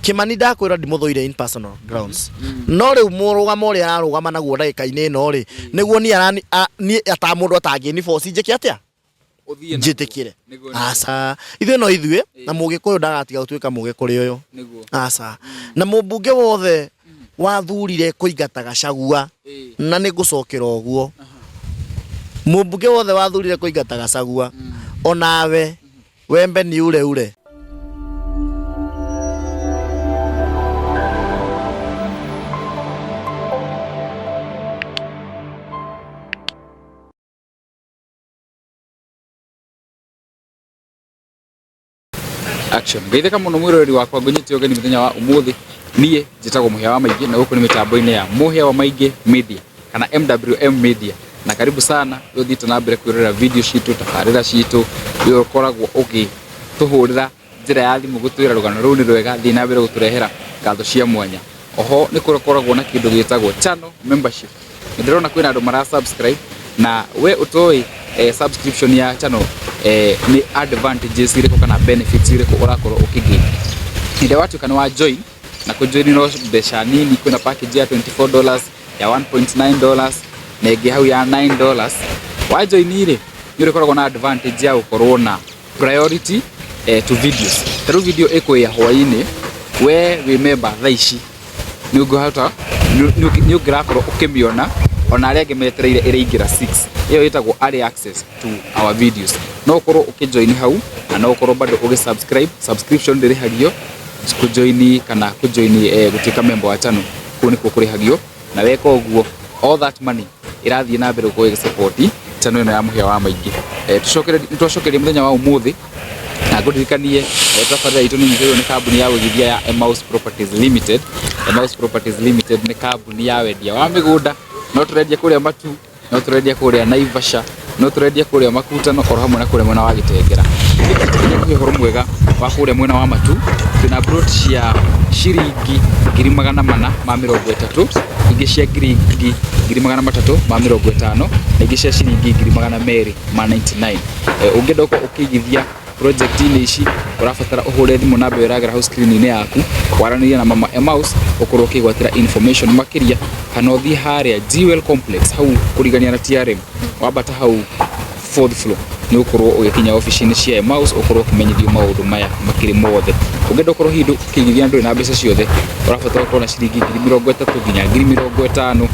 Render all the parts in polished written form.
Kimani ndakwĩra ndimũthũire in personal grounds, no rĩu mũrũgamo ũrĩa ararũgama naguo ndagĩka-inĩ ĩno rĩ, nĩguo niĩ arani niĩ ata mũndũ atangĩni force njĩke atĩa? Ũthiĩ naguo. Njĩtĩkĩre. Nĩguo, nĩguo. Aca, ithuĩ no ithuĩ, na mũgĩkũyũ ndagatiga gũtuĩka mũgĩkũrĩ ũyũ. Aca, na mũmbunge wothe wathurire kũingata Gachagua, na nĩ ngũcokera ũguo, mũmbunge wothe wathurire kũingata Gachagua, onawe wembe ni ure ure. Action. Ngeithĩka mũno mwĩroreri wakwa, ngũnyite ũgeni mũthenya wa ũmũthĩ. Niĩ njĩtagwo Mũhĩa wa Maingĩ na gũkũ nĩ mĩtambo-inĩ ya Mũhĩa wa Maingĩ Media kana MWM Media, na karibu sana. We ũthiĩte na mbere kwĩrorera video citũ, tabarĩra citũ, we ũkoragwo ũgĩtũhũrĩra njĩra ya thimũ gũtwĩra rũgano rũu nĩ rwega, thiĩ na mbere gũtũrehera ngatho cia mwanya. Oho nĩ kũkoragwo na kĩndũ gĩtagwo channel membership. Nĩ ndĩrona kwĩna andũ mara subscribe, na we ũtoĩ subscription ya channel nĩ advantages irĩkũ kana benefits irĩkũ ũrakorwo ũkĩgain hĩndĩ ĩrĩa watuĩka nĩ wa join. Na kũjoin no mbeca nini, kwĩna package ya $24, ya $1.9 na ĩngĩ hau ya $9. Wa join rĩ, nĩ ũrĩkoragwo na advantage ya gũkorwo na priority to videos. Ta rĩu video ĩkũĩa hwaĩ-inĩ, we wĩ member thaa ici nĩ ũngĩhota, nĩ ũngĩrakorwo ũkĩmĩona ona arĩa angĩ metereire ĩrĩingĩra 6. Ĩyo ĩtagwo early access to our videos. No ũkorwo ũkĩjoin hau na no ũkorwo bado ũgĩ subscribe. Subscription ndĩrĩhagio, kũjoin kana kũjoin gũtuĩka member wa channel kũu nĩkuo kũrĩhagio, na weka ũguo all that money ĩrathiĩ na mbere gũkorwo ĩgĩsupport channel ĩno ya Mũhĩa wa Maingĩ. Tũcokere nĩtwacokeria mũthenya wa ũmũthĩ na ngũririkanie tabarĩra itũ nĩ nyitĩrĩirwo nĩ kambuni ya ũigithia ya Emmaus Properties Limited. Emmaus Properties Limited nĩ kambuni ya wendia wa mĩgũnda. No tũrendia kũrĩa Matu, no tũrendia kũrĩa Naivasha, no tũrendia kũrĩa Makutano, oro hamwe na kũrĩa mwena wa Gĩtengera. Nĩ ũhoro mwega wa kũrĩa mwena wa Matu, twĩna plot cia ciringi 430,000, ingĩ cia ciringi 350,000, na ingĩ cia ciringi 299,000. Ũngĩenda gũkorwo ũkĩigithia project-inĩ ici, ũrabatara ũhũre thimũ namba ĩyo ĩragera hau screen-inĩ yaku, waranĩrie na mama Emmaus, ũkorwo ũkĩgwatĩra information makĩria, kana ũthiĩ harĩa Jewel Complex hau kũrigania na TRM, wambata hau fourth floor nĩ ũkorwo ũgĩkinya obici-inĩ cia Emmaus, ũkorwo ũkĩmenyithio maũndũ maya makĩrĩ mothe. Ũngĩenda ũkorwo hihi ũkĩigithia ndũrĩ na mbeca ciothe, ũrabatara ũkorwo na ciringi 30,000 nginya 50,000,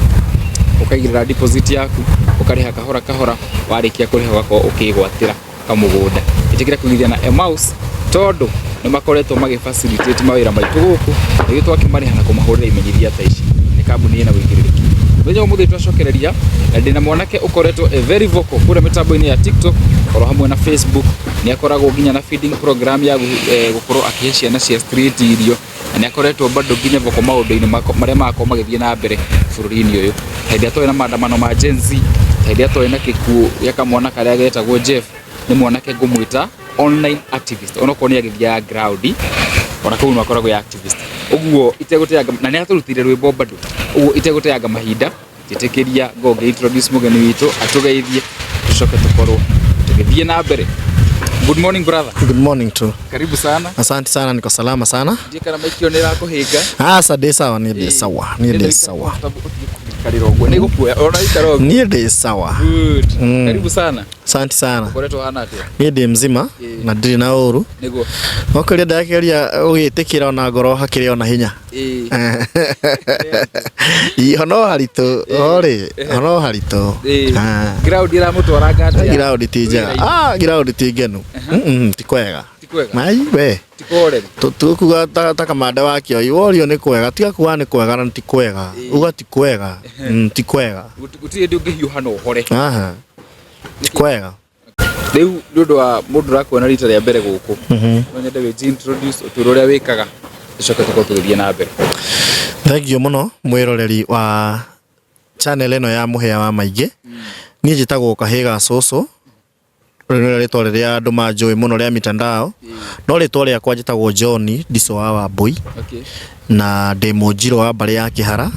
ũkaigĩrĩra deposit yaku, ũkarĩha kahora kahora, warĩkia kũrĩha ũgakorwo ũkĩgwatĩra kamũgũnda. Ĩtĩkĩra kũigithia na Emmaus tondũ nĩ makoretwo magĩ facilitate mawĩra maitũ gũkũ, nĩgĩo twakĩmarĩha na kũmahũrĩra imenyithia ta ici. Nĩ kambuni ĩna ũigĩrĩrĩki. Mũthenya wa ũmũthĩ twacokereria na ndĩna mwanake ũkoretwo e very vocal kũrĩa mĩtambo-inĩ ya TikTok oro hamwe na Facebook. Nĩ akoragwo nginya na feeding program ya gũkorwo akĩhe ciana cia street irio, na nĩ akoretwo bado nginya vocal maũndũ-inĩ marĩa marakorwo magĩthiĩ na mbere bũrũri-inĩ ũyũ. Hĩndĩ ĩrĩa twarĩ na maandamano ma Gen Z, hĩndĩ ĩrĩa twarĩ na gĩkuũ gĩa kamwana karĩa getagwo Jeff, nĩ mwanake ngũmwĩta online activist, onokorwo nĩ agĩthiaga ground, ona kũu no akoragwo e activist. Ũguo itegũteanga, na nĩ atũrutĩire rwĩmbo bado, ũguo itegũteanga mahinda, njĩtĩkĩria ngorwo ngĩ introduce mũgeni witũ atũgeithie, tũcoke tũkorwo tũgĩthiĩ na mbere. Good morning, brother. Good morning too. Karibu sana. Asante sana, niko salama sana. Ndiĩ kana maikio nĩ ĩrakũhĩnga. Aca, ndĩ sawa, niĩ ndĩ sawa, niĩ ndĩ sawa. Ũtige ũguo nĩ gũkuoya ona ikara ũguo. Niĩ ndĩ sawa. Good. Karibu sana. Asante sana. Ũkoretwo hana atĩa? Niĩ ndĩ mzima na ndirĩ na ũru. Okorwo ndageria gũgĩtĩkĩra ona ngoro hakĩrĩ ona hinya. Ĩ, no haritũ orĩ, no haritũ. Ah. Ground ĩramũtwaranga atĩa? Ground ti njega. Ah, ground ti ngenu. Ti kwega. Ti kwega. Mai we. Ti kũhoreru. Tũkuga ta kamanda wa Kĩoi, worio nĩ kwega, tiga kuga nĩ kwega na ti kwega. Uga ti kwega. Ti kwega. Gũtirĩ hĩndĩ ũngĩhiũha na ũhore. Aha. Ti kwega. Rĩu nĩ ũndũ wa mũndũ ũrakuona rita rĩa mbere gũkũ, no nyende wĩji introduce, ũtwĩre ũrĩa wĩkaga, tũcoke tũkorwo tũgĩthiĩ na mbere. Thank you mũno mwĩroreri wa channel ĩno ya Mũhĩa wa Maingĩ. Niĩ njĩtagwo Kahĩ ga Cũcũ. Rĩu nĩrĩo rĩtwa rĩrĩa andũ manjũĩ mũno rĩa mitandao. No rĩtwa rĩakwa njĩtagwo John Ndico wa Wambũi. Na ndĩ mũnjirũ wa mbarĩ ya Kĩhara.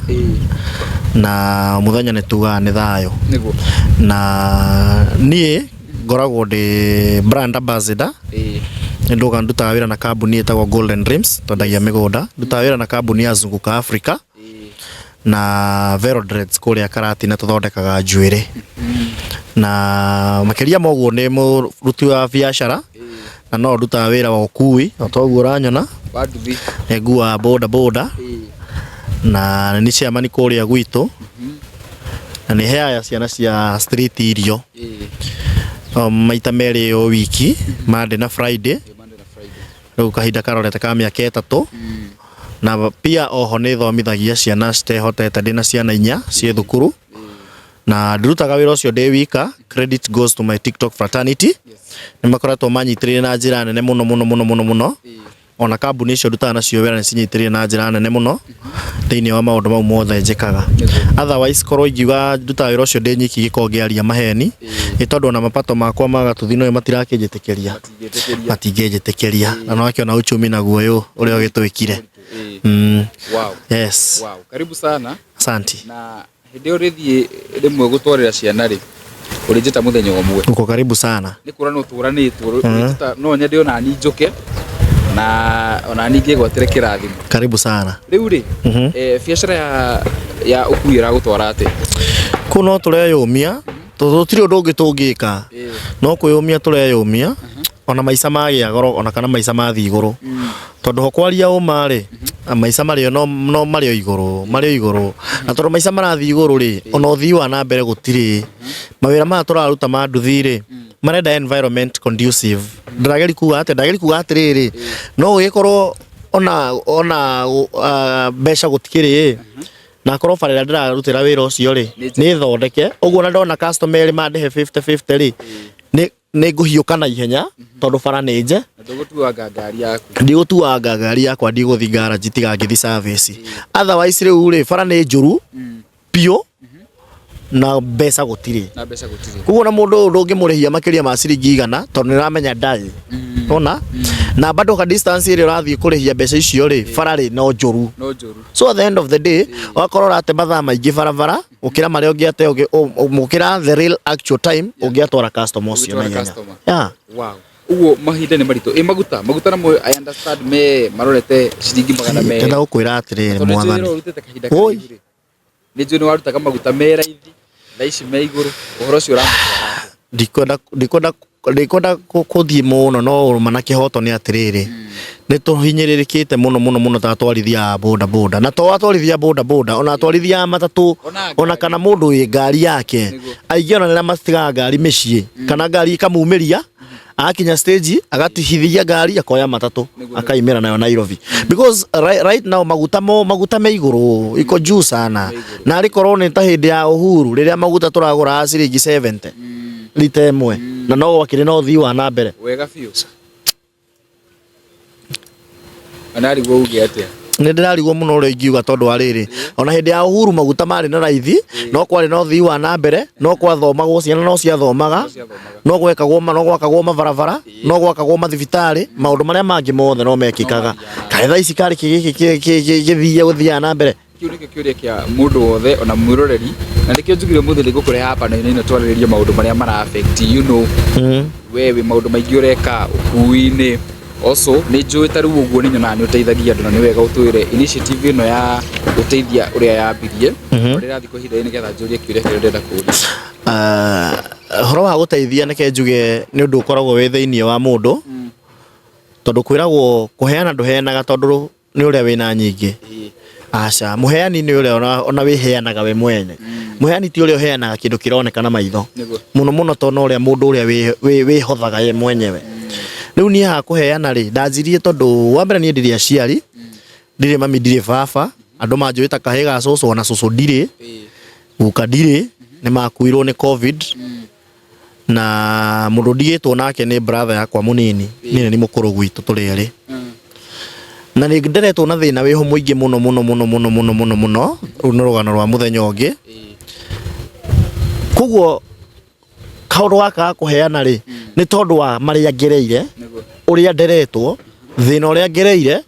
Na mũthenya nĩ tugaga nĩ thayũ. Na niĩ ngoragwo ndĩ brand ambassador. Nĩ nduga ndutaga wĩra na kambuni ĩtagwo Golden Dreams, twendagia mĩgũnda. Ndutaga wĩra na kambuni ya Zunguka Africa na Vero Dreads kũrĩa Karatina tũthondekaga njuĩrĩ. Na makĩria ma ũguo nĩ mũruti wa biacara na no ndutaga wĩra wa ũkui o ta ũguo ũranyona. Wa nduthi. Nĩ nguaga boda boda na nĩ chairman kũrĩa gwitũ na nĩ heaga ciana cia street irio maita merĩ o wiki, Monday na Friday. Rĩu kahinda karorete ka mĩaka 3. Na pia oho nĩ thomithagia ciana citehotete, ndĩna ciana 4 ciĩ thukuru na ndirutaga wĩra ũcio ndĩ wika. Credit goes to my TikTok fraternity, nĩ makoretwo manyitĩrĩire na njĩra nene mũno mũno mũno mũno mũno. Ona kambuni icio ndutaga nacio wĩra nĩ cinyitĩrĩire na njĩra nene mũno thĩinĩ wa maũndũ mau mothe njĩkaga. Otherwise korwo ingiuga ndutaga wĩra ũcio ndĩ nyiki, gĩkorwo ngĩaria maheni, nĩ tondũ ona mapato makwa ma gatuthi no matirakĩnjĩtĩkĩria, matingĩnjĩtĩkĩria, na no akĩona uchumi naguo ũyũ ũrĩa ũgĩtwĩkire. Wow. Yes. Wow. Karibu sana. Asante. Na hĩndĩ ĩyo ũrĩthiĩ rĩmwe gũtwarĩra ciana rĩ, ũrĩnjĩta mũthenya ũmwe. Uko karibu sana. Nĩ kũranwo tũranĩtwo, ũrĩnjĩta no nyende ona niĩ njũke na ona niĩ ngĩgwatĩre kĩrathimo. Karibu sana. Rĩu rĩ, biacara ya ũkui ĩragũtwara atĩa? Kũu no tũreyũmia, tondũ gũtirĩ ũndũ ũngĩ tũngĩka, no kwĩyũmia tũreyũmia, ona maica magĩa goro ona kana maica mathiĩ igũrũ, tondũ ho kwaria ũma rĩ, maica marĩ no marĩ o igũrũ, marĩ o igũrũ, na tondũ maica marathiĩ igũrũ rĩ, ona ũthii wa na mbere gũtirĩ. Mawĩra maya tũraruta ma nduthi rĩ, marenda environment conducive. Ndĩrageri kuga atĩa? Ndageri kuga atĩrĩrĩ, no ũgĩkorwo ona mbeca gũtikĩrĩ, na akorwo bara ĩrĩa ndĩrarutĩra wĩra ũcio rĩ nĩ thondeke ũguo, na ndona customer erĩ mandĩhe 50-50 rĩ, nĩ ngũhiũka na ihenya tondũ bara nĩ nje. Na ndũgũtuanga ngari yaku. Ndigũtuanga ngari yakwa, ndigũthiĩ garage tiga ngĩthiĩ service. Otherwise rĩu rĩ, bara nĩ njũru biũ na mbeca gũtirĩ. Na mbeca gũtirĩ. Koguo na mũndũ ũyũ ndũngĩmũrĩhia makĩria ma ciringi 100 tondũ nĩ ũramenya ndarĩ ona na bado ka distance ĩrĩa ũrathiĩ kũrĩhia mbeca icio rĩ, bara rĩ no njũru. No njũru. So at the end of the day ũgakorwo ũrate mathaa maingĩ barabara gũkĩra marĩa ũngĩate gũkĩra the real actual time ũngĩatwara customer ũcio na Ũngĩtwara ihenya. customer. Yeah. Wow. Ũguo mahinda nĩ maritũ. Ĩ maguta namo I understand me marorete ciringi 200. Ndĩrenda gũkwĩra atĩrĩrĩ, Tondũ nĩ njũĩ mwathani wĩra ũrutĩte kahinda Oi. karaihu rĩ. Nĩ njũĩ nĩ warutaga maguta me raithi, thaa ici me igũrũ, ũhoro ũcio ũramũtwara atĩa? Ndikwenda kũthiĩ mũno, no ũrũma na kĩhoto nĩ atĩrĩrĩ, nĩ tũhinyĩrĩrĩkĩte mũno mũno mũno ta atwarithia a boda boda, na to atwarithia a boda boda, ona atwarithia a matatũ, Ona ona kana mũndũ wĩ ngari yake. Nĩguo. Aingĩ ona nĩrĩa matigaga ngari mĩciĩ kana ngari ĩkamumĩria, akinya stage agatihithia ngari akoya matatũ akaimĩra nayo Nairobi, because right now maguta mo maguta me igũrũ, iko juu sana, na arĩ korwo nĩ ta hĩndĩ ya Uhuru rĩrĩa maguta tũragũra ciringi 70 lita ĩmwe na no gwakĩrĩ na ũthii wa na mbere. Wega biũ. Anarigwo uge atĩa? Nĩ ndĩrarigwo mũno ũrĩa ingiuga, tondũ wa rĩrĩ, ona hĩndĩ ya Uhuru maguta marĩ na raithi, no kwarĩ na ũthii wa na mbere, no kwathomagwo, ciana no ciathomaga, Ciathomaga. no gwekagwo no gwakagwo mabarabara, no gwakagwo mathibitarĩ, maũndũ marĩa mangĩ mothe no mekĩkaga. Kaĩ thaa ici karĩ kĩ gĩkĩ gĩthiĩ gũthiaga na mbere? Kĩu nĩkĩo kĩũria kĩa mũndũ wothe ona mwĩroreri, na nĩkĩo njugire ũmũthĩ nĩ ngũkũrehe hapa na ino twarĩrĩrie maũndũ marĩa mara affect we wĩ maũndũ maingĩ ũreka ũkui-inĩ. Also nĩ njũĩ ta rĩu ũguo nĩ nyonaga nĩ ũteithagia andũ, na nĩ wega ũtwĩre initiative ĩno ya gũteithia ũrĩa yambirie, ũrĩa ĩrathiĩ kwa ihinda rĩrĩ, nĩgetha njũrie kĩũria kĩrĩa ndĩrenda kũũria. Ũhoro wa gũteithia, nĩke njuge nĩ ũndũ ũkoragwo wĩ thĩinĩ wa mũndũ, tondũ kwĩragwo kũheana ndũheanaga tondũ nĩ ũrĩa wĩna nyingĩ. Aca, mũheani nĩ ũrĩa ona wĩheanaga we mwene. Mũheani ti ũrĩa ũheanaga kĩndũ kĩroneka na maitho mũno mũno, tondũ ũrĩa mũndũ ũrĩa wĩhothaga ye mwenyewe. Rĩu niĩ haha kũheana rĩ, ndanjirie tondũ wa mbere niĩ ndirĩ aciari, ndirĩ mami, ndirĩ baba. Andũ manjũĩ ta kahĩĩ ga cũcũ, ona cũcũ ndirĩ, guka ndirĩ, nĩ makuirwo nĩ COVID, na mũndũ ndigĩtwo nake nĩ brother yakwa mũnini. Niĩ nĩ mũkũrũ gwitũ tũrĩ erĩ, na nĩ nderetwo na thĩna wĩho mũingĩ mũno mũno mũno mũno mũno mũno mũno. Rũu nĩ rũgano rwa mũthenya ũngĩ. Koguo kaũndũ gaka ga kũheana rĩ, nĩ tondũ wa marĩa ngereire, ũrĩa nderetwo, thĩna ũrĩa ngereire.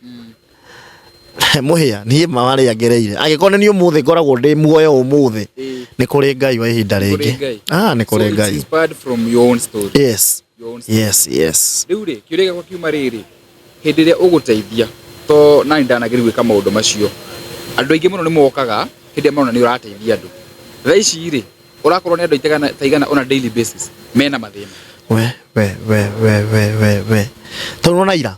Mũhĩa niĩ ma marĩa ngereire, angĩkorwo nĩ niĩ ũmũthĩ ngoragwo ndĩ muoyo ũmũthĩ, nĩ kũrĩ Ngai wa ihinda rĩngĩ. Ngai. Ah, nĩ So kũrĩ it's Ngai. inspired from your own story. Yes. Your own story. Yes. Rĩu rĩ, kĩũria gĩakwa kiuma rĩrĩ, hĩndĩ ĩrĩa ũgũteithia, to nani ndanageria gwĩka maũndũ macio, andũ aingĩ mũno nĩ mokaga hĩndĩ ĩrĩa marona nĩ ũrateithia andũ. Thaa ici rĩ, ũrakorwo nĩ andũ taigana on a daily basis mena mathĩna? We we we we we we we tondũ nona ira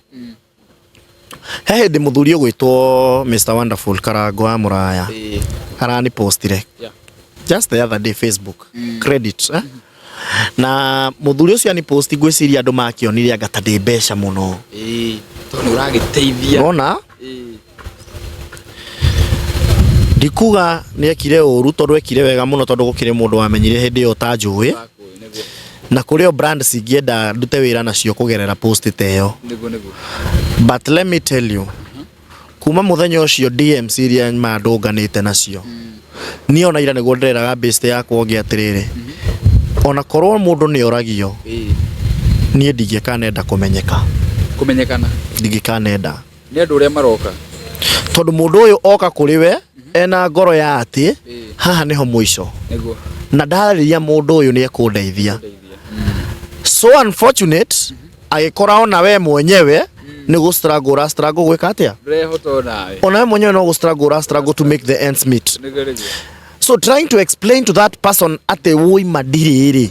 he hĩndĩ mũthuri ũgwĩtwo Mr Wonderful Karango wa Mũraya arani postire just the other day Facebook credit, eh? Na mũthuri ũcio ani post, ngwĩciria andũ makĩonire anga ta ndĩ mbeca mũno. Ĩĩ, tondũ nĩ ũragĩteithia. Nona ndikuga nĩ ekire ũru, tondũ ekire wega mũno, tondũ gũkĩrĩ mũndũ wamenyire hĩndĩ ĩyo ũtanjũĩ. Wakũĩ, nĩguo. Na kũrĩ o brands ingĩenda ndute wĩra nacio kũgerera post ta ĩyo. Nĩguo nĩguo. But let me tell you, kuma mũthenya ũcio DMs iria mandũnganĩte nacio, niĩ ona ira nĩguo ndĩreraga best yakwa ũngĩ atĩrĩrĩ, ona korwo mũndũ nĩ oragio, niĩ ndingĩkanenda kũmenyeka. Kũmenyekana. Ndingĩkanenda. Nĩ andũ ũrĩa maroka. Tondũ mũndũ ũyũ oka kũrĩ we ena ngoro ya atĩ haha nĩho mũico, na ndarĩria mũndũ ũyũ nĩ ekũndeithia. Ndeithia. So unfortunate, agĩkora ona we mwenyewe nĩ gũ struggle ũra struggle gwĩka atĩa? Ndũrehota onawe. Ona we mwenyewe no gũ struggle ũra struggle to make the ends meet. Nĩguo nĩguo. So trying to explain to that person atĩ woima ndirĩ rĩ,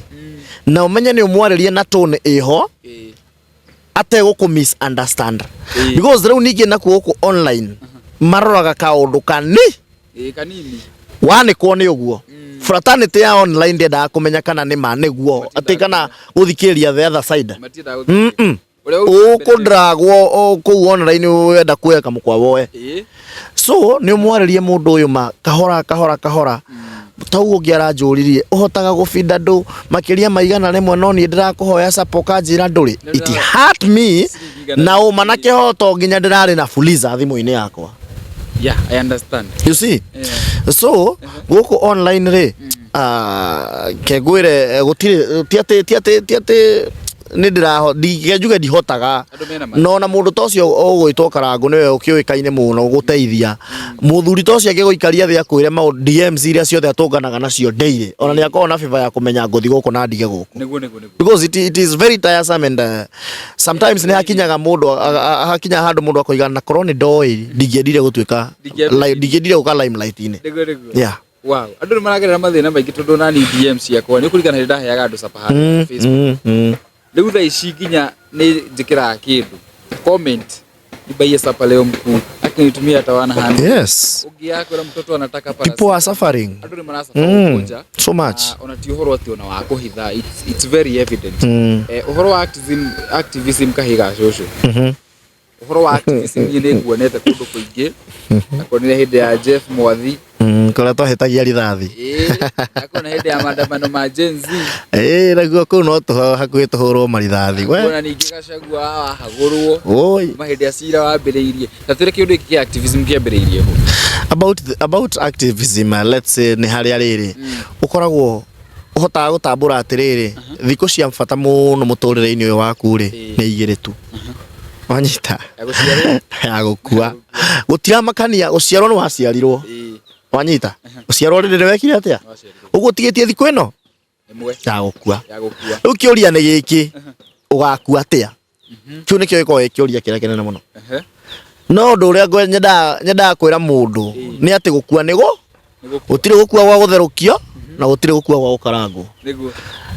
na ũmenye nĩ ũmwarĩrie na tone ĩho ategũkũ misunderstand, because rĩu ningĩ nakuo gũkũ online maroraga kaũndũ kani Ĩĩ, kanini. Wanĩkwo nĩ ũguo fraternity ya online ndĩendaga kũmenya kana nĩ ma nĩguo atĩ kana gũthikĩrĩria the other side. Matiendaga gũthikĩrĩria. Ũrĩa Ũkũndragwo kũu online wenda kuoya kamũkwa woe. So nĩ ũmwarĩrie mũndũ ũyũ ma kahora kahora kahora. Ta ũguo ũngĩ aranjũririe, ũhotaga gũbinda andũ makĩria ma 100, no niĩ ndĩrakũhoya sapo ũkanjĩra ndũrĩ. It hurt me na ũma na kĩhoto, nginya ndĩrarĩ na fuliza thimũ-inĩ yakwa. Yeah, I understand. You see? So gũkũ online rĩ, ah, ke ngwĩre, gũtirĩ, ti atĩ nĩ ndĩraho ndinge njuge ndihotaga. Andũ mena ma. No na mũndũ ta ũcio ũgwĩtwo Karangũ nĩwe ũkĩũĩkaine mũno gũteithia. Mũthuri ta ũcio angĩgũikaria thĩ akwĩre maũndũ, DMs iria ciothe atũnganaga nacio daily, ona nĩ akoragwo na favor ya kũmenya ngũthi gũkũ na ndige gũkũ. Nĩguo nĩguo nĩguo. Because it is very tiresome and sometimes nĩ hakinyaga mũndũ hakinyaga handũ mũndũ akoiga na korwo nĩ ndoĩ ndingĩendire gũtuĩka ndingĩendire gũka limelight-inĩ. Nĩguo nĩguo. Wow, andũ nĩ maragerera mathĩna maingĩ, tondũ nani DM ciakwa nĩ kũringana hĩndĩ ndaheaga andũ sapa handũ Facebook. Rĩu thaa ici nginya nĩ njĩkĩraga kĩndũ comment, "Nibaie sapa leo mkuu," akinitumia hata 100. Ũngĩ akwĩra mtoto anataka People are suffering. Andũ nĩ marasuffer gũkũ So much. Na ona ti ũhoro atĩ ona wa kũhitha, it's very evident. Ũhoro wa activism, kahiga cũcũ, ũhoro wa activism, niĩ nĩ nguonete kũndũ kũingĩ, nakuonire hĩndĩ ya Jeff Mwathi. Kũrĩa twahĩtagia rithathi. Ĩĩ, nakuona hĩndĩ ya maandamano ma Gen Z. Ĩĩ, naguo kũu no tũho hakuhĩ tũhũrwo marithathi we. Kuona ningĩ Gachagua wahagũrwo Oi. kuma hĩndĩ ya cira wambĩrĩirie. Ta twĩre kĩũndũ gĩkĩ kĩa activism kĩambĩrĩirie hũ? About activism, let's say nĩ harĩa rĩrĩ ũkoragwo ũhotaga gũtambũra atĩrĩrĩ, thikũ cia bata mũno mũtũrĩre-inĩ ũyũ waku rĩ, nĩ igĩrĩ tu, wanyita? Ya gũciarwo. Ya gũkua. Gũtiramakania gũciarwo nĩ waciarirwo. Wanyita? Gũciarwo rĩrĩ wekire atĩa? Waciarirwo. Ũguo ũtigĩtie thikũ ĩno Ĩmwe. Ya gũkua. Ya gũkua. Rĩu kĩũria nĩ gĩkĩ, ũgakua atĩa? Kĩu nĩkĩo gĩkoragwo gĩ kĩũria kĩrĩa kĩnene mũno. No ũndũ ũrĩa nyendaga kwĩra mũndũ nĩ atĩ gũkua nĩ gũ Nĩ gũkua. Gũtirĩ gũkua gwa gũtherũkio na gũtirĩ gũkua gwa gũkarangwo.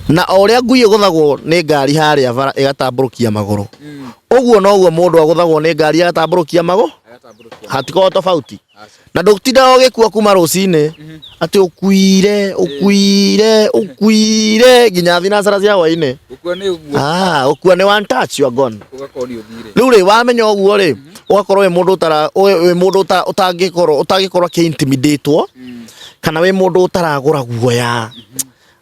Na o ũrĩa ngui ĩgũthagwo nĩ ngari harĩa bara ĩgatambũrũkia magũrũ, ũguo noguo mũndũ agũthagwo nĩ ngari agatambũrũkia magũrũ. Agatambũrũkia. Hatikoragwo tofauti. Aca. Na ndũtindaga ũgĩkua kuma rũcinĩ atĩ ũkuire ũkuire ũkuire nginya thinacara cia hwainĩ. Gũkua nĩ ũguo. Ah, ũkua nĩ one touch, you are gone. Ũgakorwo nĩ ũthire. Rĩu rĩ, wamenya ũguo rĩ, ũgakorwo wĩ mũndũ ũtara wĩ mũndũ ũtangĩkorwo akĩ-intimidatwo, kana wĩ mũndũ ũtaragũra guoya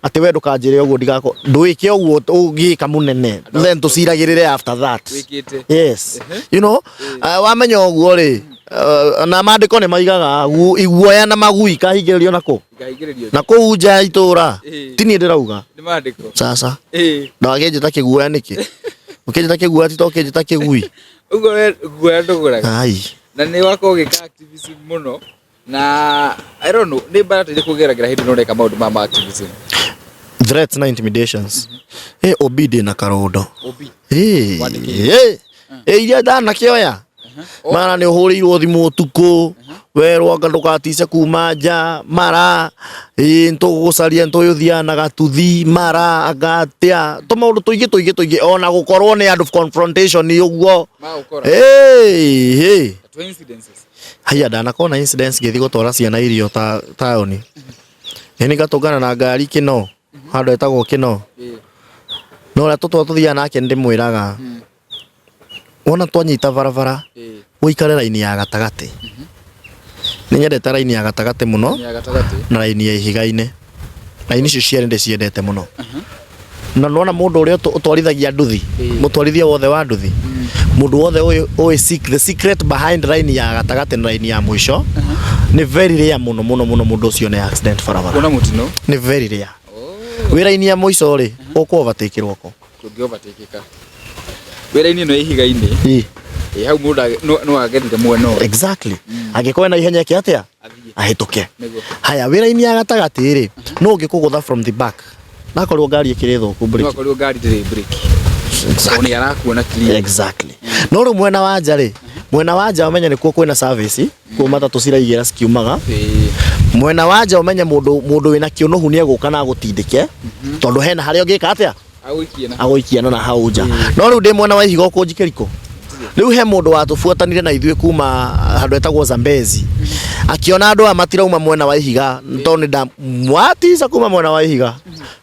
atĩ we ndũkanjĩre ũguo, ndigako ndwĩke ũguo ũngĩka mũnene, then tũciragĩrĩre after that. Wĩkĩte. Yes, wamenya ũguo rĩ, na maandĩko nĩ maigaga iguoya na magui kahingĩrĩrio na kũ Ikahingĩrĩrio. Na kũu nja ya itũra. Ti niĩ ndĩrauga. Nĩ maandĩko. Sasa ndagakĩnjĩta kĩguoya nĩkĩ? Ũkĩnjĩta kĩguoya ti to ũkĩnjĩta kĩgui. Ũguo we guoya ndũgũraga? Ai. Na nĩ wakorwo ũgĩka activism mũno, na I don't know nĩ mbara ta irĩkũ ũgeragĩra hĩndĩ ĩno ũreka maũndũ ma activism? Threats na intimidations. Eh, OB ndĩ na karondo. OB. Eh, Wandĩkĩte. eh, eh, iria ndanakĩoya mara nĩ ũhũrĩirwo thimũ ũtukũ werwo anga ndũgatice kuma nja mara ĩ nĩtũgũgũcaria nĩtũĩ ũthiaga na gatuthi mara anga atĩa tũmaũndũ tũingĩ tũingĩ tũingĩ ona gũkorwo nĩ andũ confrontation ũguo. Magũkora. Hey, hey. Two incidences. Haya ndanakorwo na incidents ngĩthiĩ gũtwara ciana irio ta taũni. Nĩ ngatũngana na ngari Kĩno, handũ hetagwo Kĩno. Na ũrĩa tũtwa tũthiaga nake nĩ ndĩmwĩraga, wona twanyita barabara, ũikare raini ya gatagatĩ. Nĩ nyendete raini ya gatagatĩ mũno Ya gatagatĩ. na raini ya ihiga-inĩ. Raini icio cierĩ ndĩciendete mũno. Na nĩwona mũndũ ũrĩa ũtwarithagia nduthi, mũtwarithia wothe wa nduthi, mũndũ wothe ũĩ ũĩ the secret behind raini ya gatagatĩ na raini ya mũico, nĩ very rare mũno mũno mũno mũndũ ũcio nĩ accident barabara. Kuona mũtino. Nĩ very rare. Wĩ raini ya mũico rĩ, ũkũ overtake rwo kũ? Ndũngĩ overtake ka. Wĩ raini ĩno ya ihiga-inĩ. Ĩ. Ĩ hau mũndũ no agethire mwena ũyũ. Exactly. Angĩkorwo ena ihenya eke atĩa? Athiĩ. Ahĩtũke. Nĩguo. Haya, wĩ raini ya gatagatĩ rĩ, nũ ũngĩkũgũtha from the back? Nakorwo ngari ĩkĩrĩ thũku No brake. akorirwo ngari ndĩrĩ brake. Exactly. Tondũ nĩ arakuona clear. Exactly. No rĩu mwena wa nja rĩ, mwena wa nja ũmenye nĩkuo kwĩna service, kuo matatũ ciraigĩra cikiumaga. Ĩĩ. Mwena wa nja ũmenye mũndũ mũndũ wĩna kĩũnũhu nĩ egũka na agũtindĩke, tondũ hena harĩa ũngĩka atĩa? Agũikie na. Agũikie na hau nja. No rĩu ndĩ mwena wa ihiga ũkũnjikĩria kũ? Rĩu he mũndũ watũbuatanire na ithuĩ kuma handũ etagwo Zambezi. Akĩona andũ aya matirauma mwena wa ihiga, tondũ nĩ ndamwatica kuma mwena wa ihiga.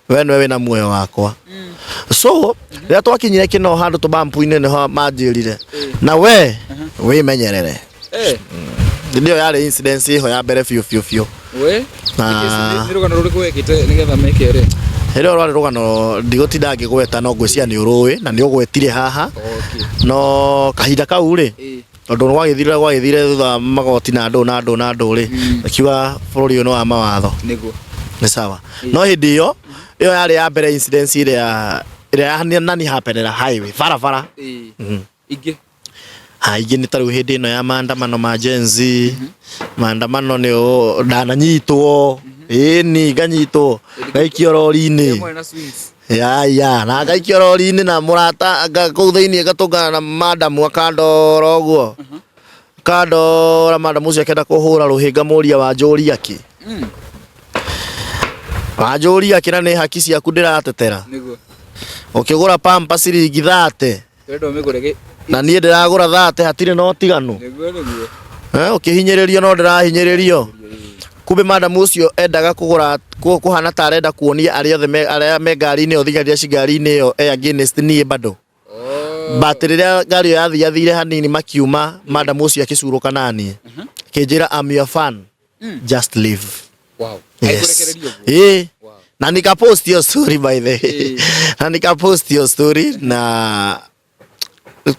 We nĩwe wĩna muoyo wakwa. So, rĩrĩa twakinyire kĩno handũ tũbampu-inĩ nĩho manjĩrire. Na we wĩmenyerere. Nĩyo yarĩ incident ĩho ya mbere biũ biũ biũ. We? Na Nĩ rũgano rũrĩkũ wekĩte nĩgetha meke ũrĩa? Hĩndĩ ĩyo rwarĩ rũgano ndigũtinda ngĩgweta no ngwĩciria nĩ ũrũĩ na nĩ ũgwetire haha. No kahinda kau rĩ, tondũ gwagĩthire gwagĩthire thutha wa magoti na ndũ na ndũ na ndũ rĩ, akiuga bũrũri ũyũ nĩ wa mawatho. Nĩguo. Nĩ sawa. No hĩndĩ ĩyo, ĩyo yarĩ ya mbere incident ĩrĩa ĩrĩa nani happenera highway barabara. Ingĩ. Ha ingĩ nĩ ta rĩu hĩndĩ ĩno ya maandamano ma Gen Z, maandamano nĩ ndananyitwo, ĩni nganyitwo, ngaikio rori-inĩ. Mwena swings. Ya ya, na ngaikio rori-inĩ na mũrata kũu thĩinĩ ngatũngana na madamu akandora ũguo. Akandora madamu ũcio akĩenda kũhũra rũhĩ ngamũria wanjũria kĩ? Wanjũria kĩ na nĩ haki ciaku ndĩratetera? Nĩguo. Ũkĩgũra pamper ciringi 30. Ũrenda ũmĩgũre gĩ. Na niĩ ndĩragũra 30 hatirĩ na ũtiganu. Nĩguo nĩguo. Ũkĩhinyĩrĩrio no ndĩrahinyĩrĩrio. Kumbe madamu ũcio endaga kũgũra kũhana ta arenda kuonia arĩa othe arĩa me ngari-inĩ ĩyo thigari iria ci ngari-inĩ ĩyo e against niĩ bado. But rĩrĩa ngari ĩyo yathiathire hanini makiuma madamu ũcio akĩcurũka naniĩ. Akĩnjĩra I'm your fan. Just leave. Wow. Yes. Aikũrekereria ũguo? Ĩĩ. Wow. Na nika post your story by the way. Na nika post your story na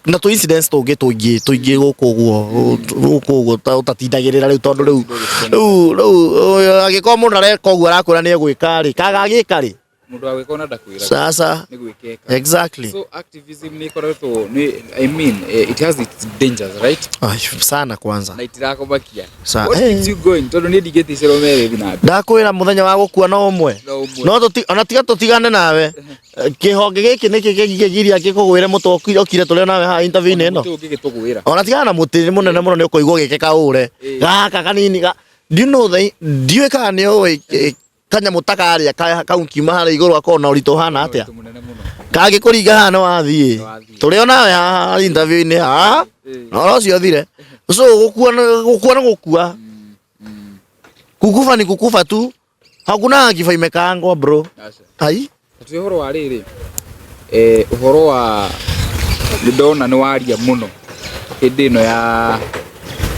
na tũ incidents tũngĩ tũingĩ tũingĩ gũkũ ũguo gũkũ ũguo ũtatindagĩrĩra rĩu tondũ rĩu rĩu rĩu angĩkorwo mũndũ areka ũguo arakwĩra nĩ egwĩka rĩ kaga agĩka rĩ Mũndũ wa gwĩka ona ndakwĩraga. Sasa. Nĩ gwĩkeka. Exactly. So activism nĩ ĩkoretwo nĩ I mean it has its dangers, right? Ay, sana kwanza. Na itirakũmakia. Sa What keeps you going? Tondũ niĩ ndingĩticĩrwo merĩ thiĩ na mbere. Ndakwĩra mũthenya wa gũkua no ũmwe. No ũmwe. No ona tiga tũtigane nawe. Kĩhonge gĩkĩ nĩkĩ kĩgiria gĩkũgwĩre mũtwe ũkire tũrĩ nawe haha interview-inĩ ĩno. Mũtĩ ũngĩgĩtũgwĩra. Ona tigana na mũtĩ nĩ mũnene mũno nĩ ũkũigua ũgĩke kaũre. Gaka kanini ga. Do you know the ndiũĩ kana nĩ ũĩ kanyamũ ta karĩa kau kiuma harĩa igũrũ gakoragwo na ũritũ ũhana atĩa? Ũritũ mũnene mũno. Kangĩkũringa haha nĩ wathiĩ. Nĩ wathiĩ. Tũrĩ o nawe haha interview-inĩ haha. Na ũhoro ũcio ũthire. So gũkua gũkua nĩ gũkua. Kukufa ni kukufa tu. Hakuna kifo imekaangwa bro. Aca. Ai. Tũĩ ũhoro wa rĩrĩ. Ũhoro wa nĩ ndona nĩ waria mũno hĩndĩ ĩno ya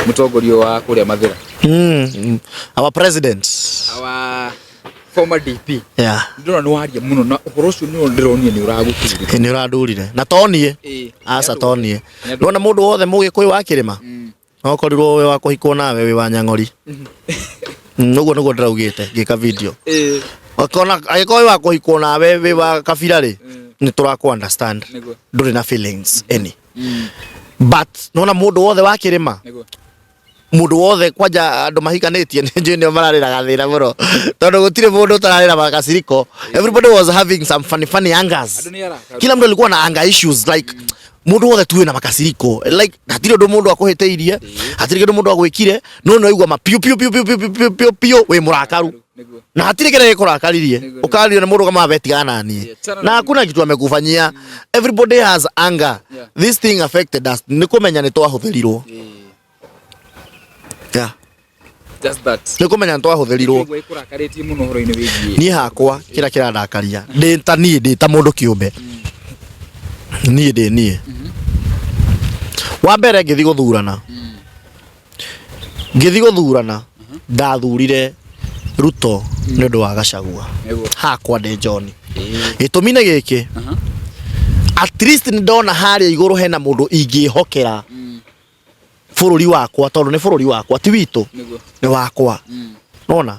mũtongoria wa kũrĩa Mathĩra. Our president. Our former DP. Yeah. Ndona nĩ waria mũno na ũhoro ũcio nĩ ndĩronire nĩ ũragũturire. Nĩ ũrandurire. Na to niĩ. Aca to niĩ. Ndona mũndũ wothe mũgĩkũyũ wa kĩrĩma. No korirwo wĩ wa kũhikwo nawe wĩ wa nyang'ori. Ũguo nĩguo ndĩraugĩte ngĩka video. Ũkona angĩkorwo wĩ wa kũhikwo nawe wĩ wa kabira rĩ, nĩ tũrakũ understand. Nĩguo. Ndũrĩ na feelings any. But nona mũndũ wothe wa kĩrĩma. Nĩguo. Mundu wothe kwanja andu mahikanitie nĩ njũĩ nĩo mararĩraga thĩna mũno, tondũ gũtirĩ mũndũ ũtararĩra makasiriko. Everybody was having some funny funny angers. Andũ nĩ arakaru. Kila mtu alikuwa na anger issues, like mundu wothe tu wina makasiriko, like hatirĩ ũndũ mũndũ akũhĩtĩirie, hatirĩ kĩndũ mũndũ agwĩkire, no nĩ waigua ma piũ piũ piũ piũ piũ piũ piũ piũ wĩ mũrakaru. Na hatirĩ kĩrĩa gĩkũrakaririe. Nĩguo. Ũkario nĩ mũndũ kama tigana na niĩ. Yeah, chana Na na hakuna kitu amekufanyia. Everybody has anger. This thing affected us nĩ kũmenya nĩ twahũthĩrirwo. Yeah. Just that. Nĩ kũmenya nĩ twahũthĩrirwo. Kĩigua ĩkũrakarĩtie mũno ũhoro-inĩ wĩgiĩ. Niĩ hakwa kĩrĩa kĩrandakaria ndĩ ta niĩ, ndĩ ta mũndũ kĩũmbe, niĩ ndĩ niĩ wa mbere ngĩthiĩ gũthurana ndathurire Ruto nĩ ũndũ wa Gachagua. Hakwa ndĩ John, gĩtũmi nĩ gĩkĩ: at least nĩ ndona harĩa igũrũ hena mũndũ ingĩhokera bũrũri wakwa, tondũ nĩ bũrũri wakwa, ti witũ. Nĩ wakwa. Nona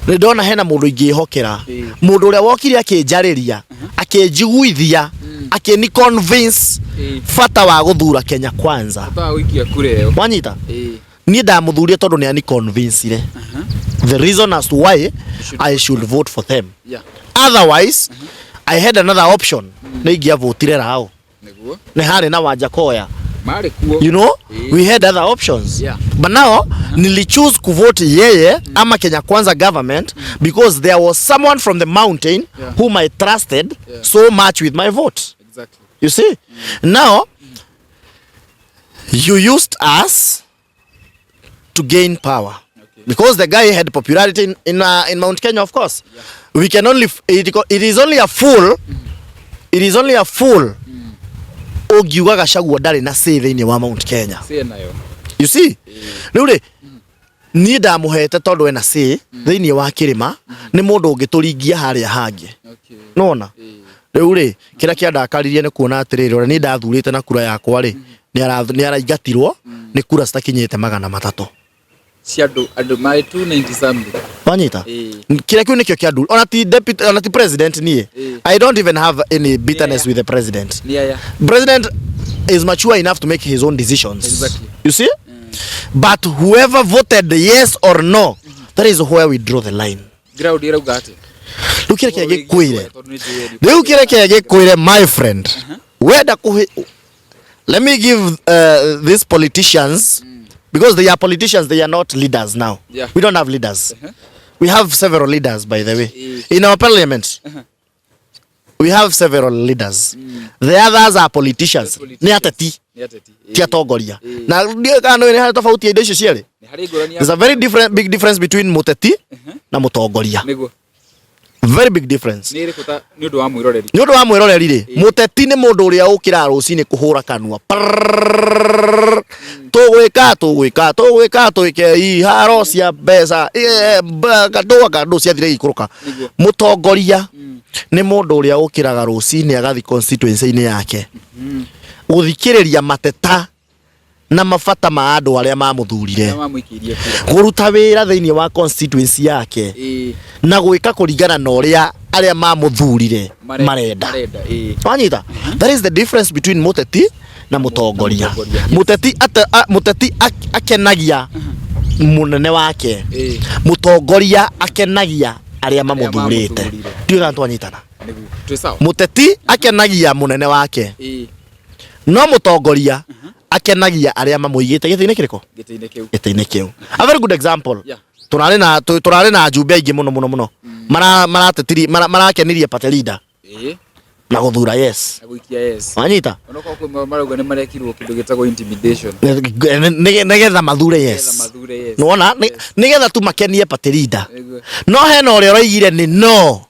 nĩ ndona hena mũndũ ingĩhokera, mũndũ ũrĩa wokire akĩnjarĩria, akĩnjiguithia, akĩni convince bata wa gũthura Kenya Kwanza. Bata wa gũikia kura ĩyo. Wanyita? Niĩ ndamũthurie tondũ nĩ ani convincire the reason as to why I should vote for them. Otherwise I had another option, nĩ ingĩavotire Rao. Nĩ harĩ na Wanjakoya. Marĩ kuo. We had other options, but now nilichoose kuvote yeye ama Kenya Kwanza government because there was someone from the mountain whom I trusted so much with my vote. You see, now you used us to gain power because the guy had popularity in Mount Kenya. Of course, we can only it is only a fool, it is only a fool ũngiuga Gachagua ndarĩ na say thĩinĩ wa Mount Kenya. Say nayo. You see, rĩu rĩ, niĩ ndamũhete tondũ ena say thĩinĩ wa kĩrĩma, nĩ mũndũ ũngĩtũringia harĩa hangĩ. Nona rĩu rĩ, kĩrĩa kĩandakaririe nĩ kuona atĩrĩrĩ, ũrĩa niĩ ndathurĩte na kura yakwa rĩ, nĩ araingatirwo nĩ kura citakinyĩte 300. Cia andũ marĩ 290 something. Wanyita? Kĩrĩa kĩu nĩkĩo kĩandu, ona ti deputy, ona ti president niĩ. I don't even have any bitterness with the president. Nĩ aya. President is mature enough to make his own decisions. You see, but whoever voted yes or no, that is where we draw the line. Ground ĩrauga atĩa? Rĩu kĩrĩa kĩngĩkwĩre Tondũ nĩ njũĩ rĩu kĩrĩa kĩngĩkwĩre, my friend, wenda kũhe, let me give these politicians, because they are politicians, they are not leaders now. We don't have leaders. We have several leaders, by the way. In our parliament we have several leaders. The others are politicians. Nĩ ateti. Nĩ ateti. Ti atongoria. Na ndiũĩ kana nĩ harĩ tofauti ya indo icio cierĩ. Nĩ harĩ ngũrani ya There's a very different, big difference between mũteti na mũtongoria. Very big difference. Nĩ ĩrĩkũ ta nĩ ũndũ wa mwĩroreri? Nĩ ũndũ wa mwĩroreri rĩ, mũteti nĩ mũndũ ũrĩa ũkĩraga rũcinĩ kũhũra kanua. Prrrr. Tũgwĩka, tũgwĩka, tũgwĩka, twĩke iharo cia mbeca, kandũ kandũ ciathire igĩikũrũka. Mũtongoria nĩ mũndũ ũrĩa ũkĩraga rũcinĩ agathiĩ constituency-inĩ yake gũthikĩrĩria mateta na mabata ma andũ arĩa mamũthurire, Arĩa mamũikĩirie kura. Kũruta wĩra thĩinĩ wa constituency yake na gwĩka kũringana na ũrĩa arĩa mamũthurire marenda. Marenda. Wanyita? That is the difference between mũteti na mũtongoria. Mũtongoria, yes. Mũteti akenagia mũnene wake. Mũtongoria akenagia arĩa mamũthurĩte. Mamũthurire. Ndiũĩ kana twanyitana. Nĩguo. Twĩ sawa. Mũteti akenagia mũnene wake, no mũtongoria akenagia arĩa mamũigĩte gĩtĩ-inĩ kĩrĩkũ? Gĩtĩ-inĩ kĩu. Gĩtĩ-inĩ kĩu. A very good example, tũrarĩ na njumbe aingĩ mũno mũno mũno maratetiri marakenirie party leader na gũthura yes. Na gũikia yes. Wanyita? Onokorwo kwĩ marauga nĩ marekirwo kĩndũ gĩtagwo intimidation. Nĩgetha mathure Nĩgetha yes. mathure yes. Nĩwona? Nĩgetha tu makenie party leader. No hena ũrĩa ũroigire nĩ no.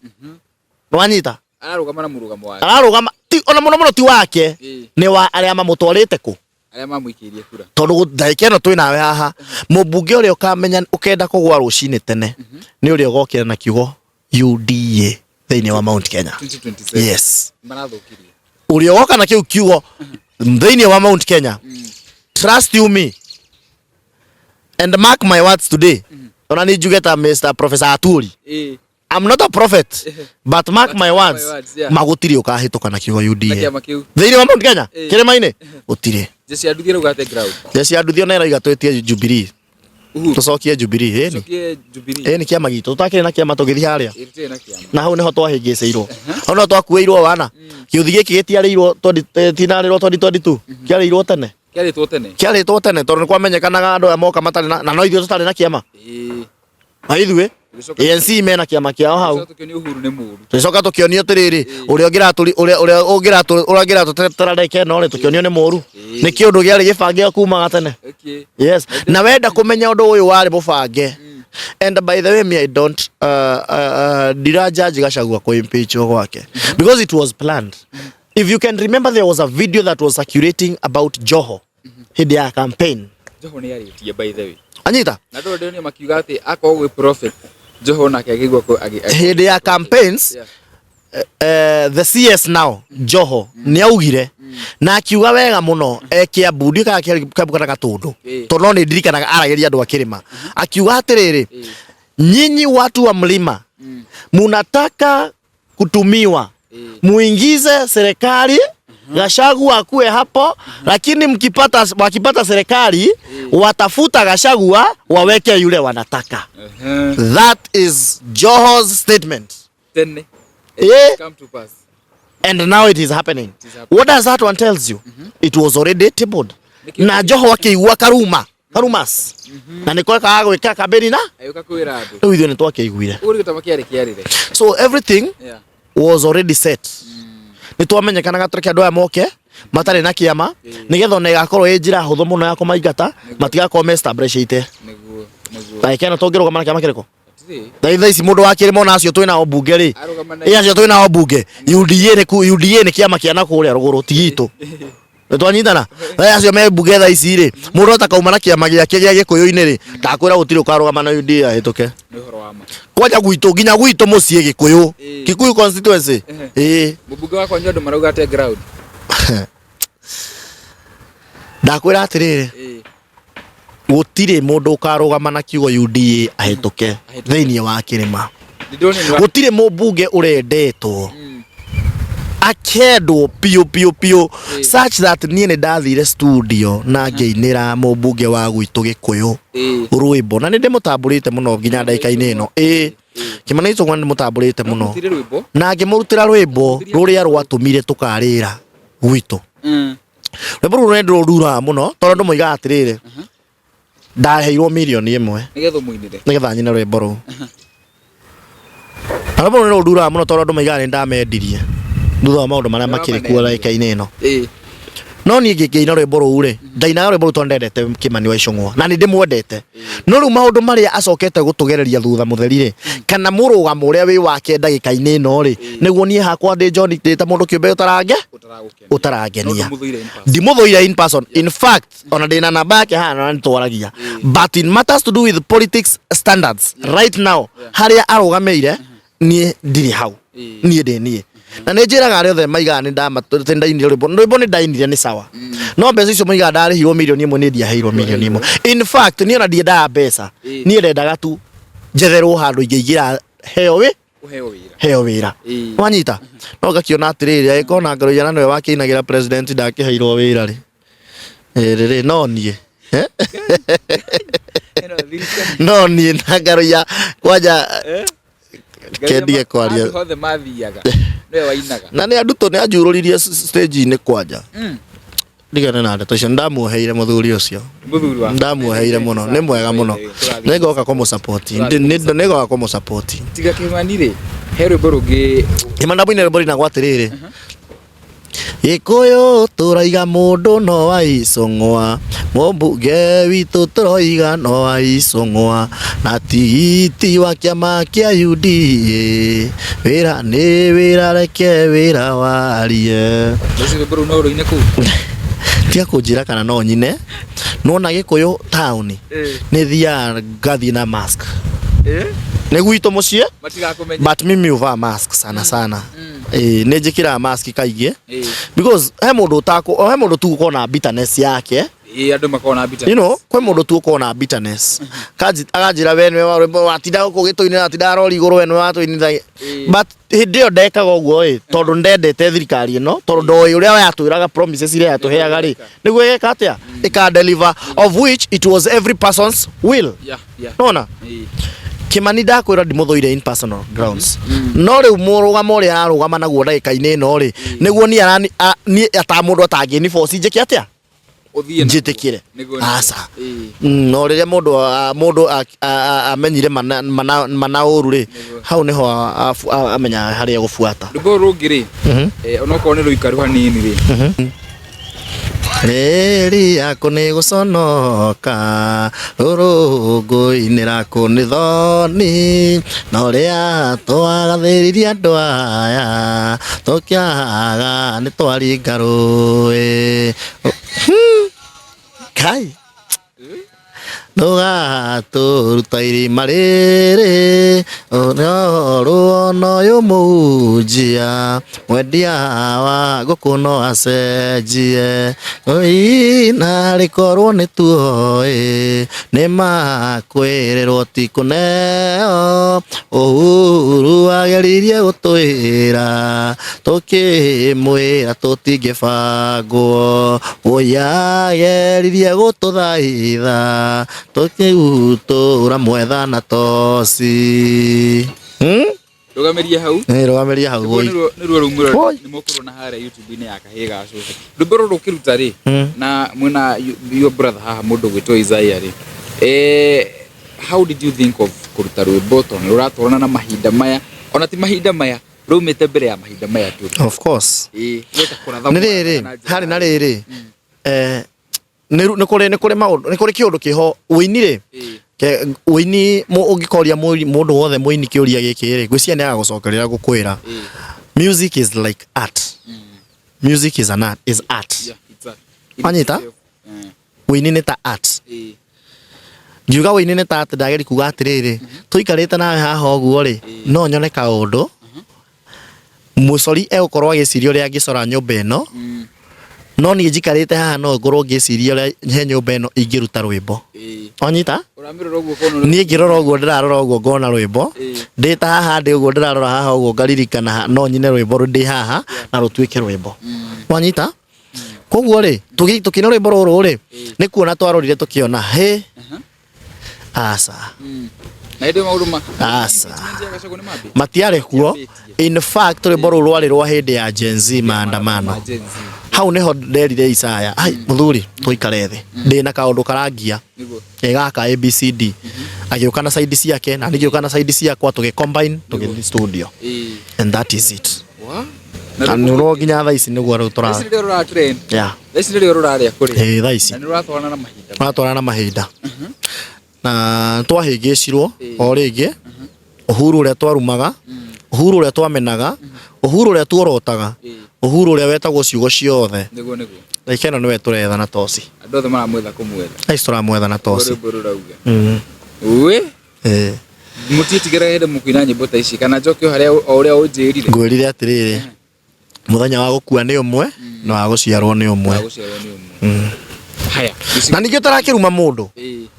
Nĩwanyita? Ararũgama na mũrũgamo wake. Ararũgama ti ona mũno mũno ti wake, nĩ wa arĩa mamũtwarĩte kũ? Arĩa mamũikĩirie kura. Tondũ ndagĩka ĩno twĩ nawe haha, mũmbunge ũrĩa ũkamenya ũkenda kũgwa rũcinĩ tene nĩ ũrĩa ũgokĩra na kiugo UDA thĩinĩ wa Mount Kenya. 2027. Yes. Marathũkirie. Ũrĩa ũgoka na kĩu kiugo thĩinĩ wa Mount Kenya, trust you me and mark my words today, ona nĩ njuge ta Mr Professor Aturi, I'm not a prophet, but mark my words, words, yeah. magũtirĩ ũkahĩtũka na kiugo Na UDA kĩama kĩu. Thĩinĩ wa Mount Kenya, kĩrĩma-inĩ gũtirĩ. Jeshi ya nduthi ĩrauga atĩa ground? Jeshi ya nduthi ona ĩrauga twĩtie Jubilee. Uhuru. Tũcokie Jubilee, ĩni. Cokie Jubilee. Ĩni kĩama gitũ, tũtakĩrĩ na kĩama tũgĩthiĩ harĩa. Ĩ, tũtirĩ na kĩama. Na hau nĩho twahĩngĩcĩirwo. Hau nĩho twakuĩirwo wana. Kĩũthi gĩkĩ gĩtiarĩirwo tinarĩrwo 2022. Kĩarĩirwo tene. Kĩarĩtwo tene. Kĩarĩtwo tene tondũ nĩ kwamenyekanaga andũ aya moka matarĩ na na no ithuĩ tũtarĩ na kĩama. Ĩ. Na ithuĩ Tũgĩcoka ANC mena kĩama kĩao hau. tũgĩcoka tũkĩonio Uhuru nĩ mũũru. Tũgĩcoka tũkĩonio atĩrĩrĩ, ũrĩa ũngĩratũri ũrĩa ũrĩa ũngĩratũ ũrĩa ũngĩratũtetera ndagĩka ĩno rĩ, tũkĩonio nĩ mũũru. Nĩ kĩũndũ gĩarĩ gĩbange kuma gatene. Okay. Yes. Na wenda kũmenya ũndũ ũyũ warĩ mũbange. And by the way, me I don't ndira judge Gachagua kũ impeach gwake because it was planned. If you can remember there was a video that was circulating about Joho hĩndĩ ya campaign. Joho nĩ arĩtie by the way. Anyita? Na ndå ndĩronio makiuga atĩ akorwo gwĩ prophet Joho nake akĩigua Hĩndĩ ya campaigns Yeah. the CS now Joho nĩ augire na akiuga wega mũno e Kiambu ndiũ kana Kiambu kana Gatũndũ Ĩĩ. tondũ no nĩ ndirikanaga aragĩria andũ a kĩrĩma akiuga atĩrĩrĩ Ĩĩ. nyinyi watu wa mlima munataka kutumiwa Ĩĩ. muingize serikali Gachagua akuwe hapo, lakini mkipata wakipata serikali watafuta Gachagua waweke yule wanataka. Ehe. That is Joho's statement. Tene. Eh. Come to pass. And now it is happening. is happening. What does that one tells you? It was already tabled. Nĩkĩo- Na Joho akĩigua karuma karumas na nĩko kaga gwĩka kambĩni na Agĩũka kwĩra andũ. rĩu ithuĩ nĩtwakĩiguire. Ũguo nĩguo tama kĩarĩ kĩarĩre. So everything Yeah. was already set. Nĩ twamenyekanaga tũreke andũ aya moke matarĩ na kĩama nĩgetha ona ĩgakorwo ĩ njĩra hũthũ mũno ya kũmaingata matigakorwo me establishĩte. Nĩguo. Nĩguo. Ndagĩka ĩno tũngĩrũgama na kĩama kĩrĩkũ? Hatirĩ. Thaa ici mũndũ wa kĩrĩma ona acio twĩnao mbunge rĩ Arũgama na ĩ acio twĩnao mbunge UDA nĩ UDA nĩ kĩama kĩa na kũrĩa rũgũrũ ti gitũ. Nĩ twanyitana thaa acio me mbunge thaa ici rĩ mũndũ atakauma na kĩama gĩake gĩa gĩkũyũ-inĩ rĩ ndakwĩra gũtirĩ ũkarũgama na UDA ahĩtũke. Nĩ ũhoro wa ma. Kwanja gwitũ nginya gwitũ mũciĩ gĩkũyũ Ĩĩ. Kikuyu constituency ĩĩ Mũmbunge wakwa andũ marauga atĩa ground. Ndakwĩra atĩrĩrĩ Ĩĩ. gũtirĩ mũndũ ũkarũgama na kiugo UDA ahĩtũke Ahĩtũke. thĩinĩ wa kĩrĩma. Ndĩronio nĩ wa Gũtirĩ mũmbunge ũrendetwo Mm. akendwo piũ piũ piũ Ĩĩ. such that niĩ nĩ ndathire studio na ngĩinĩra mũmbunge wa gwitũ gĩkũyũ Ĩĩ. rwĩmbo na nĩ ndĩmũtambũrĩte mũno nginya ndagĩka-inĩ ĩno ĩĩ Kĩmani Ichung'wa nĩ ndĩmũtambũrĩte mũno Mũtire rwĩmbo. na ngĩmũrutĩra rwĩmbo rũrĩa rwatũmire tũkarĩra gwitũ. Rwĩmbo rũu nĩ ndĩrũruraga mũno tondũ andũ moigaga atĩrĩrĩ ndaheirwo mirioni ĩmwe Nĩgetha ũmũinĩre. nĩgetha nyine rwĩmbo rũu. Na rwĩmbo rũu nĩ rũnduraga mũno tondũ andũ moigaga nĩ ndamendirie thutha wa maũndũ marĩa makĩrĩ kuo ndagĩka-inĩ ĩno. Ĩĩ. No niĩ ngĩkĩina rwĩmbo rũu rĩ, ndainaga rwĩmbo rũu tondũ ndendete Kĩmani wa Ichung'wa na nĩ ndĩmwendete. No rĩu maũndũ marĩa acokete gũtũgereria thutha mũtheri rĩ, kana mũrũgamo ũrĩa wĩ wake ndagĩka-inĩ ĩno rĩ, nĩguo niĩ hakwa ndĩ John ndĩ ta mũndũ kĩũmbe ũtarange Ũtaragũkenia. ũtarangenia. No ndũmũthũire in person. Ndimũthũire in person. In fact, ona ndĩna namba yake haha na nĩtwaragia. But in matters to do with politics standards right now, harĩa arũgamĩire niĩ ndirĩ hau. Ĩĩ. Niĩ ndĩ niĩ. Na nĩ njĩraga arĩa othe maigaga nĩ ndainire rwĩmbo. Rwĩmbo nĩ ndainire nĩ sawa. No mbeca icio moigaga ndarĩhirwo mirioni ĩmwe niĩ ndiaheirwo mirioni ĩmwe. In fact, niĩ ona ndiendaga mbeca. Ĩĩ. Niĩ ndendaga tu njetherwo handũ ingĩingĩra heo wĩ Ũheo wĩra. heo wĩra. Ĩĩ. Wanyita? No ngakiona atĩrĩrĩ angĩkorwo na ngaro na nĩwe wakĩinagĩra president ndakĩheirwo wĩra rĩ. Ĩrĩrĩ no niĩ. Eh? Ĩno thirikari. No niĩ na ngaro ya kwanja kendige kwaria. Handũ hothe mathiaga. Nĩwe wainaga. Na nĩ andutwo nĩ anjurũririe stage-inĩ kwanja. Ndigane na ndeto icio ndamuoheire mũthuri ũcio. Mũthuri wa. Ndamuoheire mũno nĩ mwega mũno. Nĩ ngoka kũmũ-support. Nĩ ngoka kũmũ-support. Tiga Kĩmani rĩ, he rwĩmbo rũngĩ Kĩmani ndamũinĩra rwĩmbo rũinagwo atĩrĩrĩ Gĩkũyũ tũraiga mũndũ no wa Icũng'wa mũmbunge witũ tũroiga no wa Icũng'wa na tigiti wa kĩama kĩa UDA wĩra nĩ wĩra reke wĩra warie. Rũcio rwĩmbo rũu no rũine kũu. Tiga kũnjĩra kana no nyine nona Gĩkũyũ taũni nĩ thiaga ngathiĩ na mask nĩ gwitũ mũciĩ Matigakũmenye. but mimi huvaa mask sana sana ĩĩ nĩ njĩkĩraga mask kaingĩ Ĩĩ. because he mũndũ ũtakũ he mũndũ tu ũkoragwo na bitterness yake Ĩĩ, andũ makoragwo na bitterness. Kwĩ mũndũ tu ũkoragwo na bitterness. Akanjĩra we nĩwe wa watinda gũkũ gĩtũinĩ watinda rori igũrũ, we nĩwe watũinithagia. But hĩndĩ ĩyo ndekaga ũguo ĩ, tondũ ndendete thirikari ĩno, tondũ ndoĩ ũrĩa yatwĩraga, promises iria yatũheaga rĩ, nĩguo ĩgeka atĩa, ĩka deliver, of which it was every person's will. Nona Kimani ndakwĩra ndimũthũire in personal grounds, no rĩu mũrũgamo ũrĩa ararũgama naguo ndagĩka-inĩ ĩno rĩ, nĩguo niĩ arani niĩ ata mũndũ atangĩni force njĩke atĩa? Ũthiĩ naguo. Njĩtĩkĩre. Nĩguo. Aca. No rĩrĩa mũndũ amenyire mana, mana, mana ũru rĩ, hau nĩho amenyaga harĩa egũbuata. Rwĩmbo rũrũ rũngĩ rĩ, onokorwo nĩ rũikaru hanini rĩ. Rĩri yaku nĩ gũconoka, rũrũngũ-inĩ raku nĩ thoni, na ũrĩa twagathĩrĩria andũ aya tũkĩaga nĩ twaringa rũĩ. Kai ndũgatũruta irima rĩrĩ ruono ũyũ mũhunjia mwendia wa ngũkũ no acenjie ina rĩkorwo nĩ tuoĩ nĩ makwĩrĩrwo ti kũneo. Uhuru ageririe gũtwĩra, tũkĩmwĩra tũtingĩbangwo. Woi ageririe gũtũthaitha, tũkĩutũra mwetha na toci. Rũgamĩrie hau. Nĩ rũgamĩrie hau. Rwĩmbo woi. Nĩruo rũu. Woi. Nĩ mũkũrona harĩa YouTube-inĩ ya Kahĩĩ ga Cũcũ rwĩmbo rũrũ ũkĩruta rĩ, na mwĩna your brother haha, mũndũ gwĩtwo Isaiah rĩ, how did you think of kũruta rwĩmbo, tondũ nĩ rũratwarana na mahinda maya, ona ti mahinda maya, rũumĩte mbere ya mahinda maya tũrĩ? Of course. Ĩĩ, weta kũratha Nĩ mwana rĩrĩ na njĩra harĩ na rĩrĩ, nĩ kũrĩ maũndũ, nĩ kũrĩ kĩũndũ kĩho ũini rĩ. Ũini ũngĩkoria mũndũ wothe mũini kĩũria gĩkĩ rĩ, ngwĩciria nĩ agagũcokerera gũkwĩra music is like art. Music is an art, is art. Yeah, it's art. In Wanyita? itself. Ũini nĩ ta art. Ngiuga ũini nĩ ta art, ndageri kuga atĩrĩrĩ, tũikarĩte nawe haha ũguo rĩ, no nyone kaũndũ mũcori egũkorwo agĩciria ũrĩa angĩcora nyũmba ĩno, no niĩ njikarĩte haha no ngorwo ngĩciria ũrĩa he nyũmba ĩno ingĩruta rwĩmbo. Wanyita? Ũramĩrora ũguo ũkona. Niĩ ngĩrora ũguo ndĩrarora ũguo ngona rwĩmbo. Ndĩ ta haha ndĩ ũguo ndĩrarora haha ũguo ngaririkana no nyine rwĩmbo ndĩ haha na rũtuĩke rwĩmbo. Wanyita? Koguo rĩ, tũkĩina rwĩmbo rũrũ rĩ, nĩ kuona twarorire tũkĩona hĩ, aca. Na hĩndĩ ĩyo maũndũ ma Aca. impeachment ya Gachagua nĩ mambĩtie? Matiarĩ kuo. Matiambĩtie. In fact, rwĩmbo rũu rwarĩ rwa hĩndĩ ya Gen Z maandamano. Ma Gen Z. Hau nĩho nderire Isaya, ai mũthuri, tũikare thĩ, ndĩna kaũndũ karangia. Ĩ gaka ABCD, agĩũka na side ciake na niĩ ngĩũka na side ciakwa, tũgĩ combine, tũgĩthiĩ studio, and that is it. Wa? Na nĩruo nginya thaa ici nĩguo rĩu tũra Thaa ici nĩrĩo rũra trend. Thaa ici nĩrĩo rũrarĩa kũrĩa. Ĩ thaa ici. Na nĩ rũratwarana na mahinda. Tũratwarana na mahinda na twahĩngĩcirwo o rĩngĩ. Uhuru ũrĩa twarumaga, Uhuru ũrĩa twamenaga, Uhuru ũrĩa tuorotaga, Uhuru ũrĩa wetagwo ciugo ciothe, Nĩguo nĩguo. Ndagĩka ĩno nĩwe tũretha na toci. Andũ othe maramwetha kũmwetha. Thaa ici tũramwetha na toci. Rwĩmbo rũrauga. Ui. Mũtiĩtigĩraga hĩndĩ mũkũina nyĩmbo ta ici, kana njoke o harĩa o ũrĩa ũnjĩrire? Ngwĩrire atĩrĩrĩ, mũthenya wa gũkua nĩ ũmwe na wa gũciarwo nĩ ũmwe. Wa gũciarwo nĩ ũmwe. Haya. Na ningĩ ũtarakĩruma mũndũ,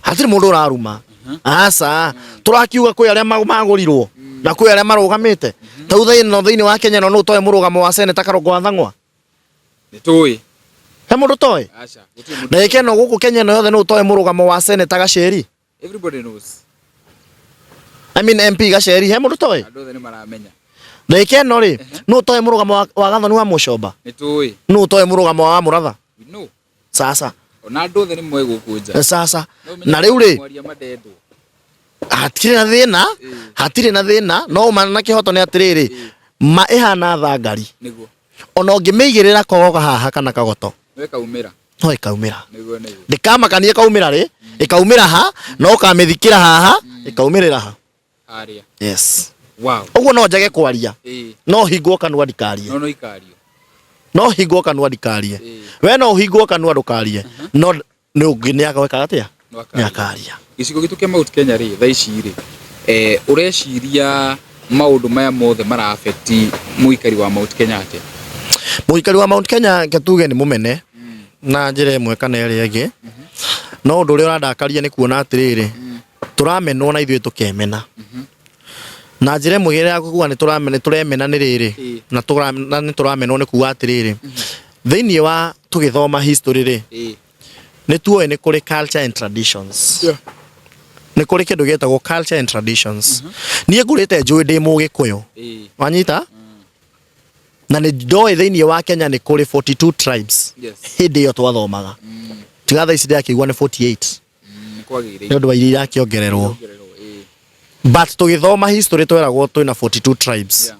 hatirĩ mũndũ ũraruma, aca. Tũrakiuga kwĩ arĩa magũrirwo na kwĩ arĩa marũgamĩte tau thaa ĩno thĩinĩ wa Kenya. No nũ ũtoĩ mũrũgamo wa seneta Karũngũ wa Thang'wa? Nĩ tũĩ. He mũndũ toĩ? Aca. Gũtirĩ mũndũ. Ndagĩka ĩno gũkũ Kenya ĩno yothe nũ ũtoĩ mũrũgamo wa seneta Gaceri? Everybody knows. I mean MP Gaceri, he mũndũ toĩ? Andũ othe nĩ maramenya. Ndagĩka ĩno rĩ, nũ ũtoĩ mũrũgamo wa Gathoni wa Mũcomba? Nĩ tũĩ. Nũ ũtoĩ mũrũgamo wa Mũratha? We know. Sasa. Ona andũ othe nĩ moĩ gũkũ nja. Sasa. No ũmenye Na rĩu rĩ, mwaria mandendwo. Hatirĩ na thĩna, hatirĩ na thĩna. No ũma na kĩhoto nĩ atĩrĩrĩ, ma ĩhana thangari. Ona ũngĩmĩigĩrĩra kogoga haha kana kagoto, No ĩkaumĩra. No ĩkaumĩra. Nĩguo nĩguo. Ndĩkamakanie ĩkaumĩra rĩ, ĩkaumĩra ha, no ũkamĩthikĩra haha, ĩkaumĩrĩra ha. Harĩa. Yes. Wow. Ũguo no njage kwaria, no hingwo kanua ndikarie. No no ikario. No hingwo kanua ndikarie. We no ũhingwo kanua ndũkarie, no nĩ ũngĩ nĩ agwĩka atĩa? No Nĩ akaria. akaria. Gĩcigo gitũ kĩa Mount Kenya rĩ, thaa ici rĩ, ũreciria maũndũ maya mothe mara affect mũikari wa Mount Kenya atĩa? Mũikari wa Mount Kenya, ke tuge nĩ mũmene. Na njĩra ĩmwe kana ĩrĩa ĩngĩ. No ũndũ ũrĩa ũrandakaria nĩ kuona atĩrĩrĩ, tũramenwo na ithuĩ tũkemena. Na njĩra ĩmwe ĩrĩa ya kuga nĩ tũremena nĩ rĩrĩ, na nĩ tũramenwo nĩ kuga atĩrĩrĩ, thĩinĩ wa tũgĩthoma history rĩ, nĩ tuoĩ nĩ kũrĩ culture and traditions. Nĩ kũrĩ kĩndũ gĩtagwo culture and traditions. Niĩ ngũrĩte njũĩ ndĩ Mũgĩkũyũ. Wanyita? Na nĩ ndoĩ thĩinĩ wa Kenya nĩ kũrĩ 42 tribes. Hĩndĩ ĩyo twathomaga. Tiga thaa ici ndĩrakĩigua nĩ 48. Nĩ ũndũ wa iria irakĩongererwo. But tũgĩthoma history tweragwo twĩna 42 tribes.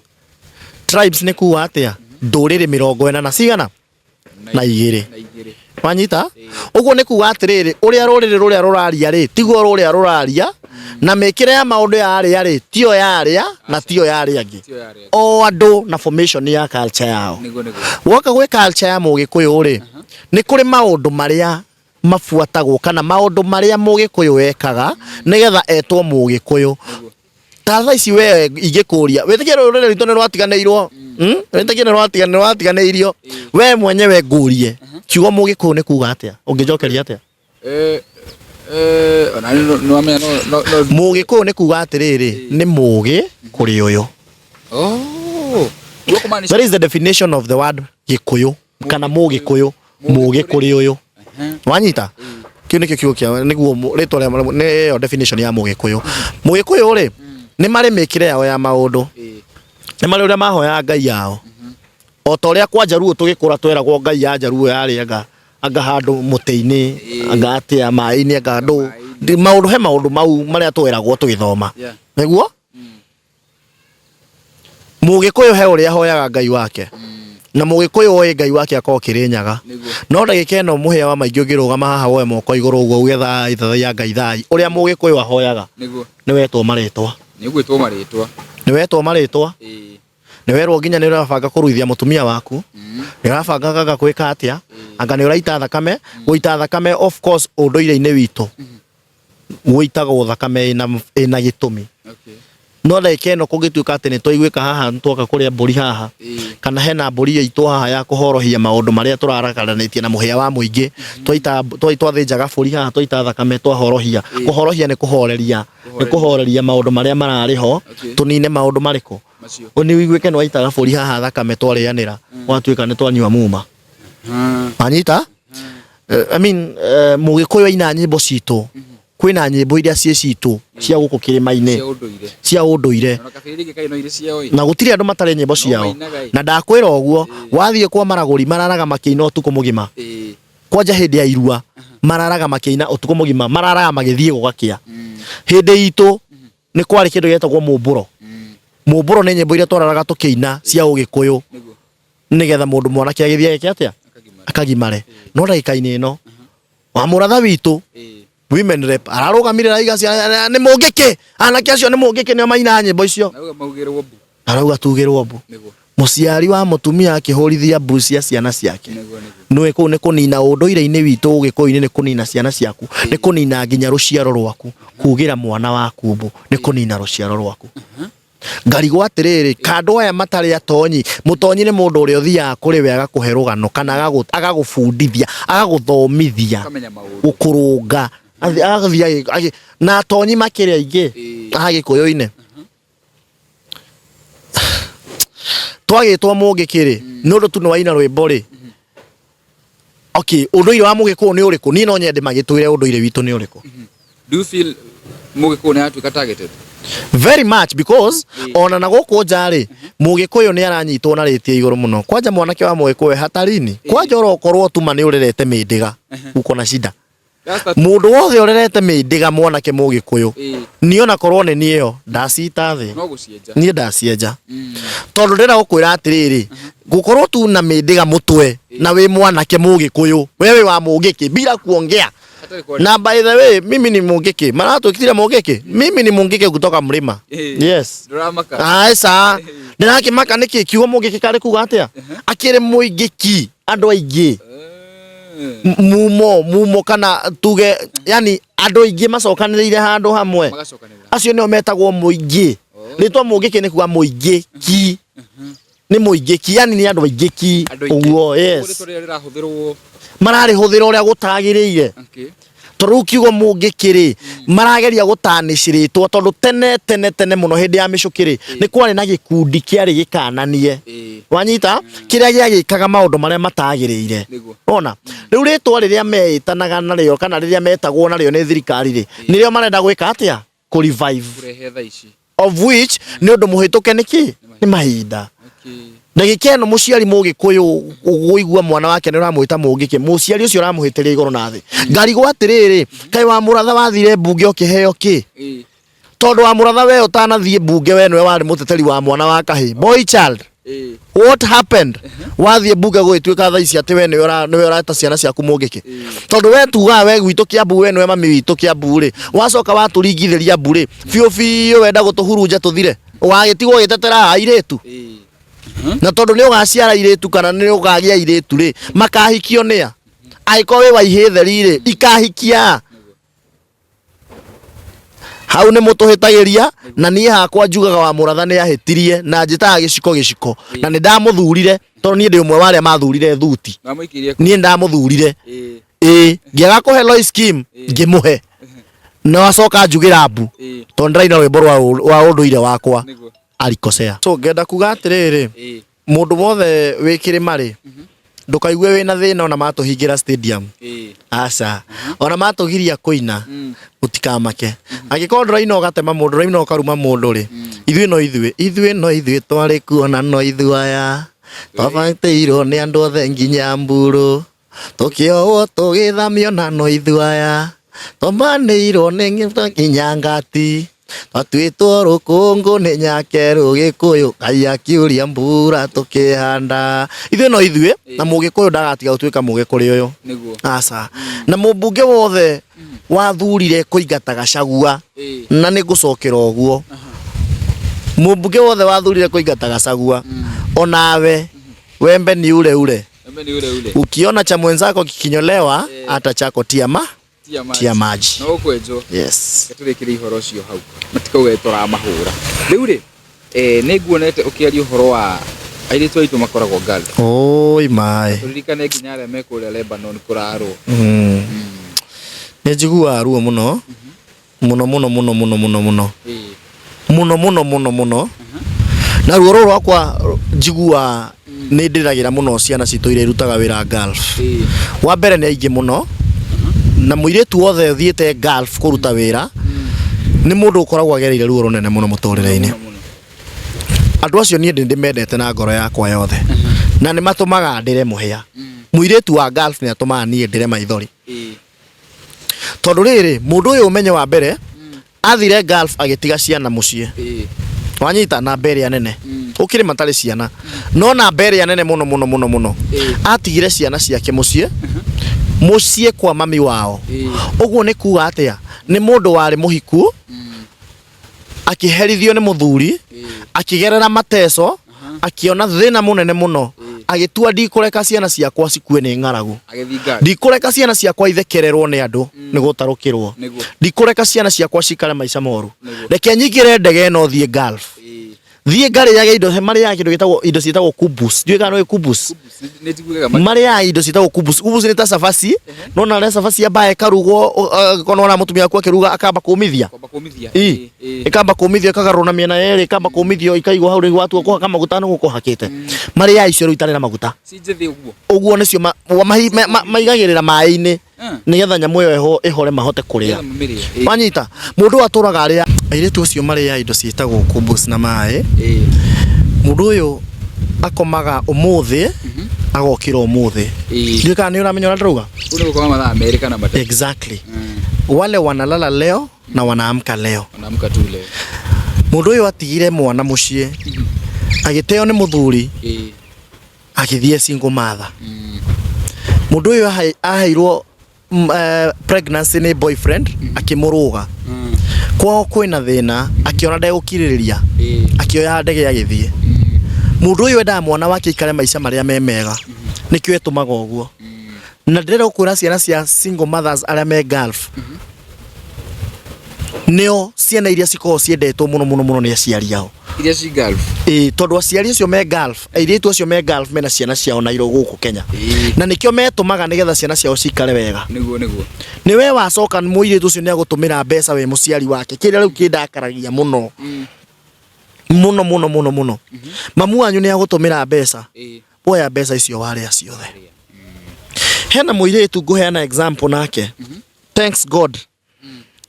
Tribes nĩ kuga atĩa? Ndũrĩrĩ 42 na cigana? Na igĩrĩ. Wanyita? Ũguo nĩ kuga atĩrĩrĩ, ũrĩa rũrĩrĩ rũrĩa rũraria rĩ, tiguo rũrĩa rũraria, na mĩkĩre ya maũndũ ya arĩa rĩ, tiyo ya arĩa na tiyo ya arĩa angĩ. O andũ na formation ya culture yao. Woka gwĩ culture ya Mũgĩkũyũ rĩ, nĩ kũrĩ maũndũ marĩa mabuatagwo kana maũndũ marĩa Mũgĩkũyũ ekaga nĩgetha etwo Mũgĩkũyũ. Ta thaa ici we ingĩkũria, wĩtĩkie rũrĩrĩ rwitũ nĩ rwatiganĩirwo? Wĩtĩkie nĩ rwatiganĩirio? We mwenyewe ngũrie, kiugo Mũgĩkũyũ nĩ kuga atĩa? Ũngĩnjokeria atĩa? Mũgĩkũyũ nĩ kuga atĩrĩrĩ, nĩ mũgĩ kũrĩ ũyũ. That is the definition of the word Gĩkũyũ kana Mũgĩkũyũ, mũgĩ kũrĩ ũyũ. Wanyita? Kĩu nĩkĩo kiugo kĩa nĩguo rĩtwa rĩa nĩ ĩyo definition ya Mũgĩkũyũ. Mũgĩkũyũ rĩ, nĩ marĩ mĩkĩre yao ya maũndũ. Nĩ marĩ ũrĩa mahoyaga Ngai yao. O ta ũrĩa kwa Njaruo tũgĩkũra tweragwo Ngai ya Njaruo yarĩ anga anga handũ mũtĩ-inĩ, anga atĩa maĩ-inĩ, anga handũ maũndũ, he maũndũ mau marĩa tweragwo tũgĩthoma. Nĩguo? Mũgĩkũyũ he ũrĩa ahoyaga Ngai wake. Na Mũgĩkũyũ oĩ Ngai wake akoragwo Kĩrĩnyaga. No ndagĩka ĩno mũhĩa wa maingĩ ũngĩrũgama haha woe moko igũrũ ũguo uge thai thathaiya Ngai thai, ũrĩa Mũgĩkũyũ ahoyaga nĩ wetwo marĩtwa. Nĩ ũgwĩtwo marĩtwa. Nĩ wetwo marĩtwa. Nĩ werwo nginya nĩ ũrabanga kũruithia mũtumia waku. Nĩ ũrabanga anga gwĩka atĩa. Anga nĩ ũraita thakame. Gũita thakame of course ũndũire-inĩ witũ gũitagwo thakame ĩna gĩtũmi. No ndagĩka ĩno kũngĩtuĩka atĩ nĩ twaiguĩka haha nĩ twoka kũrĩa mbũri haha, kana hena mbũri yaitwo haha ya kũhorohia maũndũ marĩa tũrarakaranĩtie na mũhĩa wa mũingĩ, twaita twathĩnja gabũri haha twaita thakame twahorohia. Kũhorohia nĩ kũhoreria, nĩ kũhoreria maũndũ marĩa mararĩ ho, tũnine maũndũ marĩkũ? Nĩ ũiguĩke nĩ waita gabũri haha thakame twarĩanĩra, gwatuĩka nĩ twanyua muma. Wanyita? I mean, Mũgĩkũyũ aina nyĩmbo citũ, kwĩna nyĩmbo iria ciĩ citũ cia gũkũ kĩrĩma-inĩ cia ũndũire, na gũtirĩ andũ matarĩ nyĩmbo ciao. Na ndakwĩra ũguo, wathiĩ kwa maragũri mararaga makĩina ũtukũ mũgima, kwanja hĩndĩ ya irua mararaga makĩina ũtukũ mũgima, mararaga magĩthiĩ gũgakĩa. Hĩndĩ itũ nĩ kwarĩ kĩndũ gĩetagwo mũmbũro. Mũmbũro nĩ nyĩmbo iria twararaga tũkĩina cia ũgĩkũyũ nĩgetha mũndũ mwanake agĩthiĩ agĩke atĩa, akagimare. No ndagĩka-inĩ ĩno wa mũratha witũ women rep ararũgamire raiga nĩ mũngĩkĩ, anake acio nĩ mũngĩkĩ nĩo mainaga nyĩmbo icio, arauga tugĩrwo mbu. Mũciari wa mũtumia akĩhũrithia mbu cia ciana ciake, nĩũĩ kũu nĩ kũnina ũndũire-inĩ witũ ũgĩkũyũ-inĩ, nĩ kũnina ciana ciaku, nĩ kũnina nginya rũciaro rwaku. Kugĩra mwana waku mbu nĩ kũnina rũciaro rwaku. Ngarigwo atĩrĩrĩ, kandũ aya matarĩ atonyi, mũtonyi nĩ mũndũ ũrĩa ũthiaga kũrĩ we agakũhe rũgano kana agagũbundithia, agagũthomithia, gũkũrũnga, agathiĩ na atonyi makĩrĩ aingĩ haha gĩkũyũ-inĩ. Twagĩtwo mũngĩkĩ rĩ, nĩ ũndũ tu nĩ waina rwĩmbo rĩ. Okay, ũndũire wa mũgĩkũyũ nĩ ũrĩkũ? Niĩ no nyende magĩtwĩre ũndũire witũ nĩ ũrĩkũ. Do you feel mũgĩkũyũ nĩ aratuĩka targeted? Very much, because ona na gũkũ nja rĩ, mũgĩkũyũ nĩ aranyitwo na rĩti igũrũ mũno. Kwanja mwanake wa mũgĩkũyũ hatarini, kwanja orokorwo tuma nĩ ũrerete mĩndĩga, uko na shida. Mũndũ wothe ũrerete mĩndĩga mwanake mũgĩkũyũ, niĩ ona korwo nĩ niĩ ĩyo ndacita thĩ, niĩ ndacienja, tondũ ndĩrenda gũkwĩra atĩrĩrĩ, gũkorwo tu na mĩndĩga mũtwe na wĩ mwanake mũgĩkũyũ, we wĩ wa mũngĩkĩ bila kuongea. Na by the way, mimi ni mũngĩkĩ, maratwĩkire mũngĩkĩ, mimi ni mũngĩkĩ kutoka mlima. Yes, aca ndĩrakĩmaka nĩkĩ kiugo mũngĩkĩ karĩ kuga atĩa, akĩrĩ mũingĩki andũ aingĩ mumo mumo kana tuge yani andũ aingĩ macokanĩrĩire handũ hamwe, acio nĩo metagwo mũingĩ. Rĩtwa mũngĩkĩ nĩ kuga mũingĩ ki. Nĩ mũingĩki, yani nĩ andũ aingĩki. Andũ aingĩ. Ũguo, yes. Rĩtwa rĩrĩa rĩrahũthĩrwo. Mararĩhũthĩra ũrĩa gũtagĩrĩire. Tondũ rĩu kiugo mũngĩkĩ rĩ, marageria gũtanĩcĩrĩtwo, tondũ tene tene tene mũno hĩndĩ ya mĩcũkĩ rĩ, nĩ kwarĩ na gĩkundi kĩarĩ gĩkananie. Wanyita? Kĩrĩa gĩagĩkaga maũndũ marĩa matagĩrĩire. Ona rĩu rĩtwa rĩrĩa meĩtanaga narĩo kana rĩrĩa metagwo narĩo nĩ thirikari rĩ, nĩrĩo marenda gwĩka atĩa? Kũ revive. Kũrehe thaa ici. Of which nĩ ũndũ mũhĩtũke nĩ kĩ? Nĩ mahinda. Ndagĩka ĩno mũciari mũgĩkũyũ ũgũigua mwana wake nĩ ũramwĩta mũngĩkĩ, mũciari ũcio ũramũhĩtĩria igũrũ na thĩ. Ngarigwo atĩrĩrĩ, kaĩ wa mũratha wathire mbunge ũkĩheo kĩ? Tondũ wa mũratha we ũtanathiĩ mbunge we nĩwe warĩ mũteteri wa mwana wa kahĩ. Boy child. What happened? Wathiĩ mbunge gũgĩtuĩka thaa ici atĩ we nĩwe ũreta ciana ciaku mũngĩkĩ. Tondũ we tugaga we gwitũ Kĩambu, we nĩwe mami witũ Kĩambu rĩ, wacoka watũringithĩria mbu rĩ, biũ biũ wenda gũtũhurunja tũthire. Ũgagĩtigwo ũgĩtetera airĩtu. Na tondũ nĩ ũgaciara airĩtu kana nĩ ũkagĩa airĩtu rĩ, makahikio nĩa? Angĩkorwo wĩ wa ihĩĩ theri rĩ, ikahikia? Hau nĩ mũtũhĩtagĩria, na niĩ hakwa njugaga wa mũratha nĩ ahĩtirie, na njĩtaga gĩciko gĩciko, na nĩ ndamũthurire tondũ niĩ ndĩ ũmwe wa arĩa mathurire thuti. Wamũikĩrie kũ? Niĩ ndamũthurire. Ĩĩ, ngĩaga kũhe Lois Kim, ngĩmũhe na wacoka njugĩra mbu tondũ ndĩraina rwĩmbo rwa ũndũire wakwa. Alikosea. So ngenda kuga atĩrĩrĩ, mũndũ wothe wĩ kĩrĩma rĩ, ndũkaigue wĩna thĩna ona matũhingĩra stadium. Aca, ona matũgiria kũina, mũtikamake. Angĩkorwo ndũraina ũgatema mũndũ, ndũraina ũkaruma mũndũ rĩ, ithuĩ no ithuĩ, ithuĩ no ithuĩ twarĩ kuo na no ithuĩ aya twabangĩirwo nĩ andũ othe nginya mburu, tũkĩohwo tũgĩthamio na no ithuĩ aya twamanĩirwo nĩ nginya ngati, twatuĩtwo rũkũngũ nĩ nyake rũgĩkũyũ, Ngai akiuria mbura tũkĩhanda. Ithuĩ no ithuĩ, na mũgĩkũyũ ndagatiga gũtuĩka mũgĩkũrĩ ũyũ. Aca. Na mũmbunge wothe wathurire kũingata Gachagua, na nĩ ngũcokera ũguo, mũmbunge wothe wathurire kũingata Gachagua, onawe wembe ni ule ule. Wembe ni ule ule. Ukiona cha mwenzako kikinyolewa, hata chako tia ma Tia maji. Tia maji. No ũkwenjwo. Yes. Tũrĩkĩrie ũhoro ũcio hau, matikauge tũramahũra. Rĩu rĩ, nĩ nguonete ũkĩaria ũhoro wa airĩtu aitũ makoragwo Gulf. Oi maĩ. Tũririkane nginya arĩa me kũrĩa Lebanon kũrarwo. Nĩ njiguaga ruo mũno mũno mũno mũno mũno mũno mũno mũno mũno mũno mũno, na ruo rũrũ rwakwa njiguaga nĩ ndĩragĩra mũno ciana citũ iria irutaga wĩra Gulf. Wa mbere nĩ aingĩ mũno, na mũirĩtu wothe ũthiĩte Gulf kũruta wĩra nĩ mũndũ ũkoragwo agereire ruo rũnene mũno mũtũrĩre-inĩ. Andũ acio niĩ nĩ ndĩmendete na ngoro yakwa yothe, na nĩ matũmaga ndĩre mũhĩa. Mũirĩtu wa Gulf nĩ atũmaga niĩ ndĩre maithori, tondũ rĩrĩ, mũndũ ũyũ ũmenye wa mbere athire Gulf agĩtiga ciana mũciĩ. Wanyita? Namba ĩrĩa nene ũkĩrĩ matarĩ ciana, no namba ĩrĩa nene mũno mũno mũno mũno, atigire ciana ciake mũciĩ, mũciĩ kwa mami wao. Ũguo nĩ kuga atĩa? Nĩ mũndũ warĩ mũhiku, akĩherithio nĩ mũthuri, akĩgerera mateco, akĩona thĩna mũnene mũno, agĩtua ndikũreka ciana ciakwa cikue nĩ ng'aragu. Agĩthiĩ Gulf. Ndikũreka ciana ciakwa ithekererwo nĩ andũ nĩ gũtarũkĩrwo. Ndikũreka ciana ciakwa cikare maica moru. Reke nyingĩre ndege ĩno thiĩ Gulf. Thiĩ ngarĩage indo, marĩaga kĩndũ gĩtagwo, indo ciĩtagwo kubus. Ndiũĩ kana nĩ kubus. Nĩ njiguaga. Marĩaga indo ciĩtagwo kubus. Kubus nĩ ta cabaci. No na rĩa cabaci yambaga ĩkarugwo, angĩkorwo nĩ wona mũtumia waku akĩruga akamba kũmithia. Kwamba kũmithia. Ĩkamba kũmithio, ĩkagarũrwo na mĩena yerĩ, ĩkamba kũmithio, ĩkaigwo hau. Rĩu watua kũhaka maguta nĩ gũkũhakĩte. Marĩaga icio rĩu itarĩ na maguta. Ci njĩthĩ ũguo. Ũguo nĩcio maigagĩrĩra maĩ-inĩ nĩgetha nyamũ ĩyo ĩhore mahote kũrĩa. Nĩgetha mamĩrĩe. Wanyita? Mũndũ atũraga arĩa airĩtu acio marĩaga indo ciĩtagwo kubus na maĩ. Mũndũ ũyũ akomaga ũmũthĩ, agokĩra ũmũthĩ. Ndiũĩ kana nĩ ũramenya ũrĩa ndĩrauga. Kũu nĩ gũkoma mathaa 2 kana 3. Exactly. Wale wanalala leo na wanaamka leo. Wanaamka tu leo. Mũndũ ũyũ atigire mwana mũciĩ, agĩteo nĩ mũthuri, agĩthiĩ single mother. Mũndũ ũyũ aheirwo pregnancy nĩ boyfriend, akĩmũrũga. Kwao kwĩna thĩna, akĩona ndegũkirĩrĩria, akĩoya ndege agĩthiĩ. Mũndũ ũyũ endaga mwana wake aikare maica marĩa me mega, nĩkĩo etũmaga ũguo. Na ndĩrenda gũkwĩra ciana cia single mothers arĩa me Gulf nĩo ciana iria cikoragwo ciendetwo mũno mũno mũno nĩ aciari ao. Iria ci Gulf. Ĩĩ, tondũ aciari acio me Gulf, airĩtu acio me Gulf mena ciana ciao na iro gũkũ Kenya. Ĩĩ. Na nĩkĩo metũmaga nĩgetha ciana ciao cikare wega. Nĩguo nĩguo. Nĩ we wacoka mũirĩtu ũcio nĩ agũtũmĩra mbeca wĩ mũciari wake. Kĩrĩa rĩu kĩndakaragia mũno. Mũno mũno mũno mũno. Mamu wanyu nĩ agũtũmĩra mbeca. Ĩĩ. Woya mbeca icio warĩa ciothe. Hena mũirĩtu ngũheana example nake. Thanks God.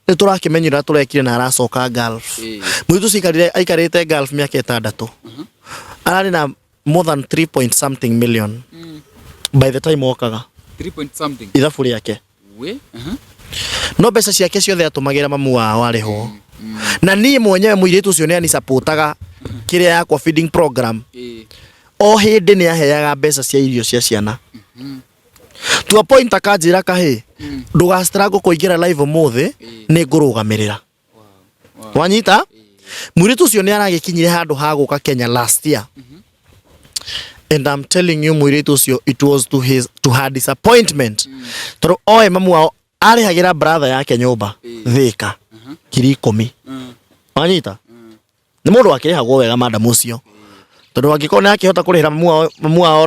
Nĩ tũrakĩmenyire ũrĩa tũrekire na aracoka Gulf. Ĩĩ. Mũirĩtu ũcio aikarire aikarĩte Gulf mĩaka ĩtandatũ. Ararĩ na more than 3 point something million by the time okaga 3 point something. ithabu rĩake. We. Mhm. No mbeca ciake ciothe atũmagĩra mamu wao arĩhwo. Na niĩ mwenyewe mũirĩtu ũcio nĩ anisupportaga kĩrĩa yakwa feeding program. Ĩĩ. O hĩndĩ nĩ aheaga mbeca cia irio cia ciana. To a point akanjĩra kahĩ ndũga struggle kũingĩra live ũmũthĩ nĩ ngũrũgamĩrĩra. Wow. Wow. Wanyita? Mũirĩtu ũcio nĩ aragĩkinyire handũ ha gũka Kenya last year. And I'm telling you mũirĩtu ũcio it was to his to her disappointment. Tondũ oe mamu wao arĩhagĩra brother yake nyũmba Thĩka 10,000. Wanyita? Nĩ mũndũ akĩrĩhagwo wega madam ũcio. Tondũ angĩkorwo nĩ akĩhota kũrĩhĩra mamu wao mamu wao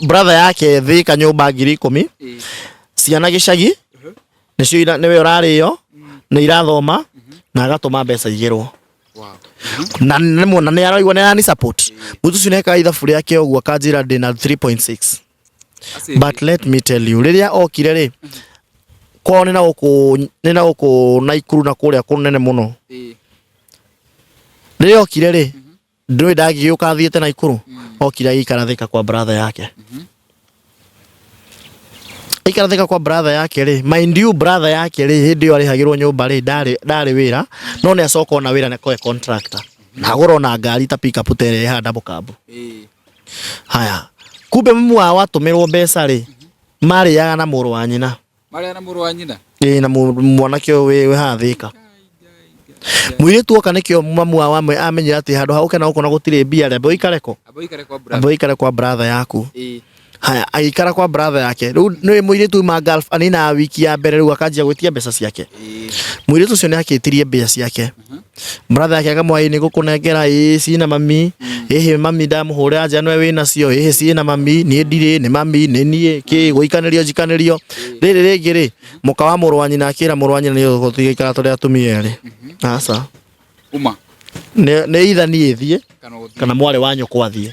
brother yake Thĩka nyũmba 10,000 Ĩĩ. ciana gĩcagi nĩcio nĩwe ũrarĩo nĩ irathoma na agatũma mbeca igĩrwo. Wow. Na nĩ na nĩ araigua nĩ arani support. Mũirĩtu ũcio nĩekaga ithabu rĩake ũguo akanjĩra ndĩna 3.6. Aci. But let me tell you rĩrĩa okire rĩ kwao nĩ na gũkũ nĩ na gũkũ Naikuru na kũrĩa kũnene mũno. Ĩĩ. Rĩrĩa okire rĩ ndũĩ ndangĩgĩũka athiĩte Naikuru okire agĩikara Thĩka kwa brother yake. Aikara Thĩka kwa brother yake rĩ, mind you brother yake rĩ hĩndĩ ĩyo arĩhagĩrwo nyũmba rĩ ndarĩ wĩra no nĩ acoka ona wĩra nĩ akoe contractor na agũra ona ngari ta pick up ta ĩrĩa ĩhana double cab. Ĩĩ. Haya, kumbe mamu wao atũmĩrwo mbeca rĩ marĩaga na mũrũ wa nyina. Marĩa na mũrũ wa nyina. Ĩĩ na mwanake ũyũ wĩ haha Thĩka. Mũirĩtu oka nĩkĩo mamu wao amenyire atĩ handũ ha gũkena gũkũ na gũtirĩ mbia rĩ amba ũikare kũ? Amba ũikare kwa brother. Amba ũikare kwa brother yaku. Ĩĩ. Haya, agĩikara kwa brother yake. Rĩu nĩ mũirĩtu uma Gulf aninaga wiki ya mbere rĩu akanjia gwĩtia mbeca ciake. Ĩĩ. Mũirĩtu ũcio nĩ akĩtirie mbia ciake. Brother yake akamwĩra ĩĩ nĩngũkũnengera ĩĩ ciĩna mami ĩhĩ mami ndamũhũrĩra nja nĩwe wĩnacio ĩhĩ ciĩna mami niĩ ndirĩ nĩ mami nĩ niĩ kĩ gũikanĩrio njikanĩrio. Rĩrĩ rĩngĩ rĩ mũka wa mũrũ wa nyina akĩra mũrũ wa nyina nĩ ũgũtiga tũrĩ atumia erĩ. Aca. Uma. Nĩ either niĩ thiĩ Kana ũthiĩ. kana mwarĩ wa nyũkwa athiĩ.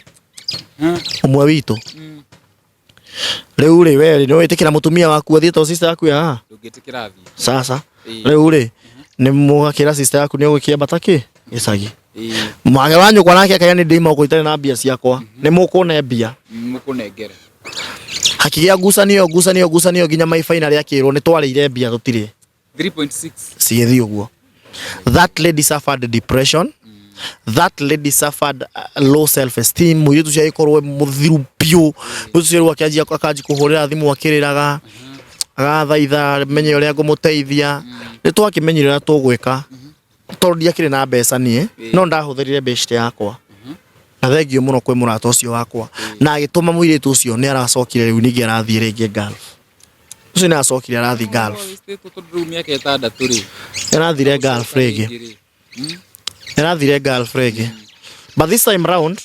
Ũmwe witũ. Rĩu rĩ we rĩ nĩ wĩtĩkĩra mũtumia waku athiĩ to sister yaku ya haha? Ndũngĩtĩkĩra athiĩ. Sasa. Ĩĩ. Rĩu rĩ nĩ mũgakĩra sister yaku nĩ ũgũkĩambata kĩ gĩcagi. Ĩĩ. Mwarĩ wa nyũkwa nake akaiga nĩ ndĩima gũkũ itarĩ na mbia ciakwa. Nĩ mũkũne mbia. Mũkũnengera. Hakĩgĩa ngucanio ngucanio ngucanio nginya my finally akĩrwo nĩ twarĩire mbia tũtirĩ. 3.6. Cigĩthiĩ ũguo. That lady suffered depression. That lady suffered low self esteem. Mũirĩtu ũcio agĩkorwo mũthiru biũ. Mũirĩtu ũcio rĩu akĩanjia akanjia kũhũrĩra thimũ akĩrĩraga. Agathaitha menye ũrĩa ngũmũteithia. Nĩ twakĩmenyire ũrĩa tũgwĩka. Tondũ ndiakĩrĩ na mbeca niĩ, no ndahũthĩrire beshte yakwa. Na thengiũ mũno kwĩ mũrata ũcio wakwa. Na agĩtũma mũirĩtu ũcio nĩ aracokire rĩu ningĩ arathiĩ rĩngĩ Gulf. Ũcio nĩ aracokire arathiĩ Gulf. Tondũ rĩu mĩaka ĩtandatũ rĩ. Nĩ arathire Gulf rĩngĩ. Nĩ arathire Gulf rĩngĩ. But this time round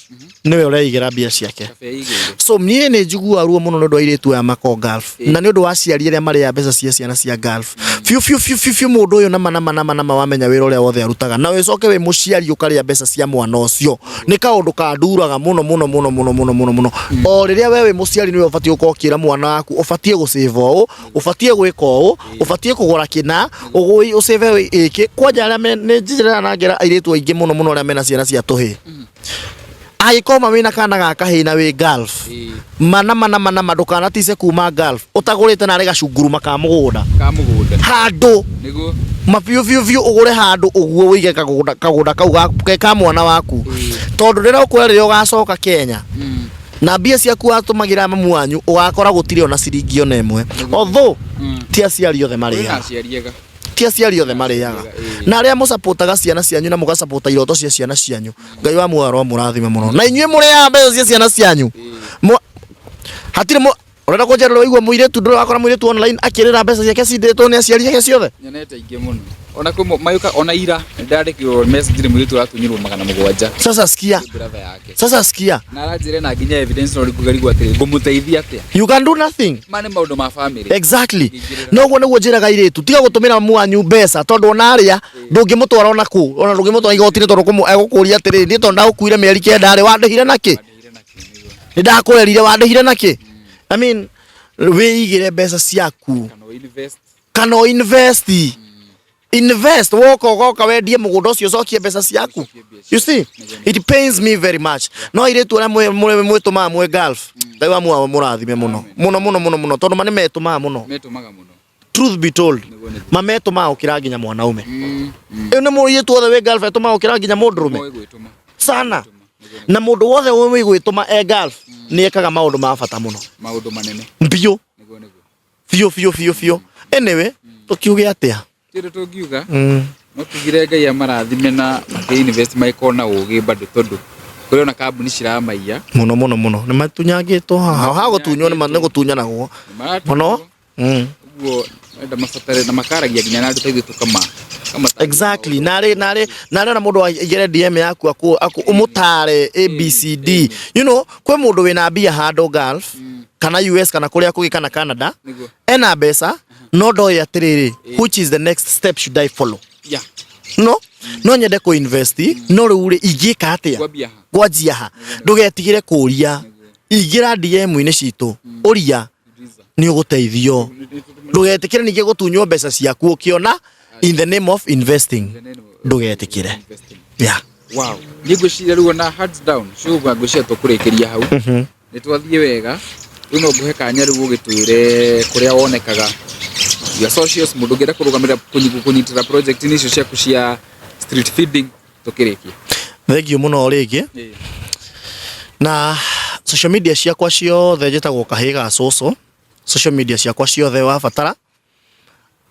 nĩwe ũreigĩra mbia ciake. Kabe igĩrĩ. So niĩ nĩ njiguaga ruo mũno nĩ ũndũ wa airĩtu aya mako Gulf. Na nĩ ũndũ wa aciari arĩa marĩaga mbeca cia ciana cia Gulf. Biũ biũ biũ biũ biũ mũndũ ũyũ nama nama nama nama wamenya wĩra ũrĩa wothe arutaga. Na ũcoke wĩ mũciari ũkarĩa mbeca cia mwana ũcio. Nĩ kaũndũ kanduraga mũno mũno mũno mũno mũno mũno mũno. O rĩrĩa we wĩ mũciari nĩwe ũbatiĩ gũkorwo ũkĩra mwana waku ũbatiĩ gũsave ũũ, ũbatiĩ gwĩka ũũ, ũbatiĩ kũgũra kĩna, ũsave ĩkĩ. Kwanja arĩa me nĩ njĩraga na ngera airĩtu aingĩ mũno mũno arĩa mena ciana cia tũhĩĩ. Angĩkorwo ma wĩna kana ga kahĩĩ na wĩ Gulf, mana mana mana ma ndũkanatice kuma Gulf ũtagũrĩte narĩ gacunguruma ka mũgũnda. Ka mũgũnda. Handũ. Nĩguo. Ma biũ biũ biũ ũgũre handũ ũguo ũige kagũnda kau ke ka mwana waku. Tondũ rĩrĩa ũkuoya rĩrĩa ũgacoka Kenya, na mbia ciaku watũmagĩra mamu wanyu ũgakora gũtirĩ ona ciringi ona ĩmwe. Although ti aciari othe Kwĩna marĩaga. aciari ega. Ti aciari othe marĩaga. Na arĩa mũcapotaga ciana cianyu na mũgacapota iroto cia ciana cianyu, Ngai wa muoyo aromũrathima mũno. Na inyuĩ mũrĩaga mbeca cia ciana cianyu. Hatirĩ Ũrenda kũnjĩra ndũrĩ waigua mũirĩtu, ndũrĩ wakora mũirĩtu online akĩrĩra mbeca ciake cindĩtwo nĩ aciari ake ciothe? Nyonete ingĩ mũno, ona kwĩ mayũka, ona ira nĩndandĩkirwo message nĩ mũirĩtu ũratunyirwo 700. Sasa sikia. Nĩ brother yake. Sasa sikia. Na aranjĩra na nginya evidence, no rĩngũgarigwo atĩrĩ, ngũmũteithia atĩa? You can do nothing. Ma nĩ maũndũ ma family. Exactly. Ingĩrĩra. Noguo nĩguo njĩraga airĩtu, tiga gũtũmĩra mamu wanyu mbeca, tondũ ona arĩa ndũngĩmũtwara ona kũ, ona ndũngĩmũtwara igoti-inĩ, tondũ egũkũria atĩrĩrĩ, niĩ tondũ ndagũkuire mĩeri 9 rĩ, wandĩhire nakĩ? Wandĩhire nakĩ, nĩguo. Nĩ ndakũrerire, wandĩhire nakĩ? I mean, wĩigĩre mbeca ciaku. Kana invest. Kana o invest, invest, woka ũgoka wendie mũgũnda ũcio, ũcokie mbeca ciaku. You see, it pains me very much. No airĩtu arĩa mwĩtũmaga mwĩ Gulf, Ngai wa muoyo mũrathime mũno mũno mũno mũno mũno, tondũ ma nĩ metũmaga mũno. Metũmaga mũno. Truth be told, Nĩguo. mametũmaga gũkĩra nginya mwanaume. Ĩyo nĩ mũirĩtu wothe wĩ Gulf etũmaga gũkĩra nginya mũndũrũme. Moĩ gwĩtũma. Sana. Na mũndũ wothe wĩ gwĩtũma e Gulf nĩ ekaga maũndũ ma bata mũno. Maũndũ manene. Biũ. Nĩguo. Biũ biũ biũ biũ. Anyway, tũkiuge atĩa? Kĩndũ tũngiuga, no tugire Ngai amarathime na makĩ-invest magĩkorwo na ũgĩ bado, tondũ kũrĩ ona kambuni ciramaiya. Mũno mũno mũno, nĩ matunyangĩtwo haha ha gũtunywo, nĩ gũtunyanagwo mũno. Ũguo enda mabatare na makaragia nginya na andũ ta ithuĩ tũkama Exactly. Narĩ narĩ narĩ ona mũndũ aigĩre DM yaku aku ũmũtare ABCD, kwĩ mũndũ wĩna mbia handũ Gulf kana US kana kũrĩa kũngĩ kana Canada, ena mbeca no ndoĩ atĩrĩrĩ, which is the next step should I follow? No nyende kũ invest, no rĩu rĩ, ingĩka atĩa? Kwambia ha? Kwanjia ha? Ndũgetigĩre kũria, ingĩra DM-inĩ citũ, ũria, nĩ ũgũteithio. Ndũgetĩkĩre ningĩ gũtunywo mbeca ciaku ũkĩona in the name of investing, ndũgetĩkĩre, yeah. Wow, niĩ ngwĩciria rĩu ona hands down cuba, ngwĩciria tũkũrĩkĩria hau. Nĩ twathiĩ wega. Rĩu no ngũhe kanya rĩu ũgĩtwĩre kũrĩa wonekaga, your socials, mũndũ ũngĩenda kũrũgamĩrĩra kũnyitĩra project-inĩ icio ciaku cia street feeding, tũkĩrĩkia. Thank you mũno rĩngĩ. Na social media ciakwa ciothe njĩtagwo Kahĩĩ ga Cũcũ. Social media ciakwa ciothe, wabatara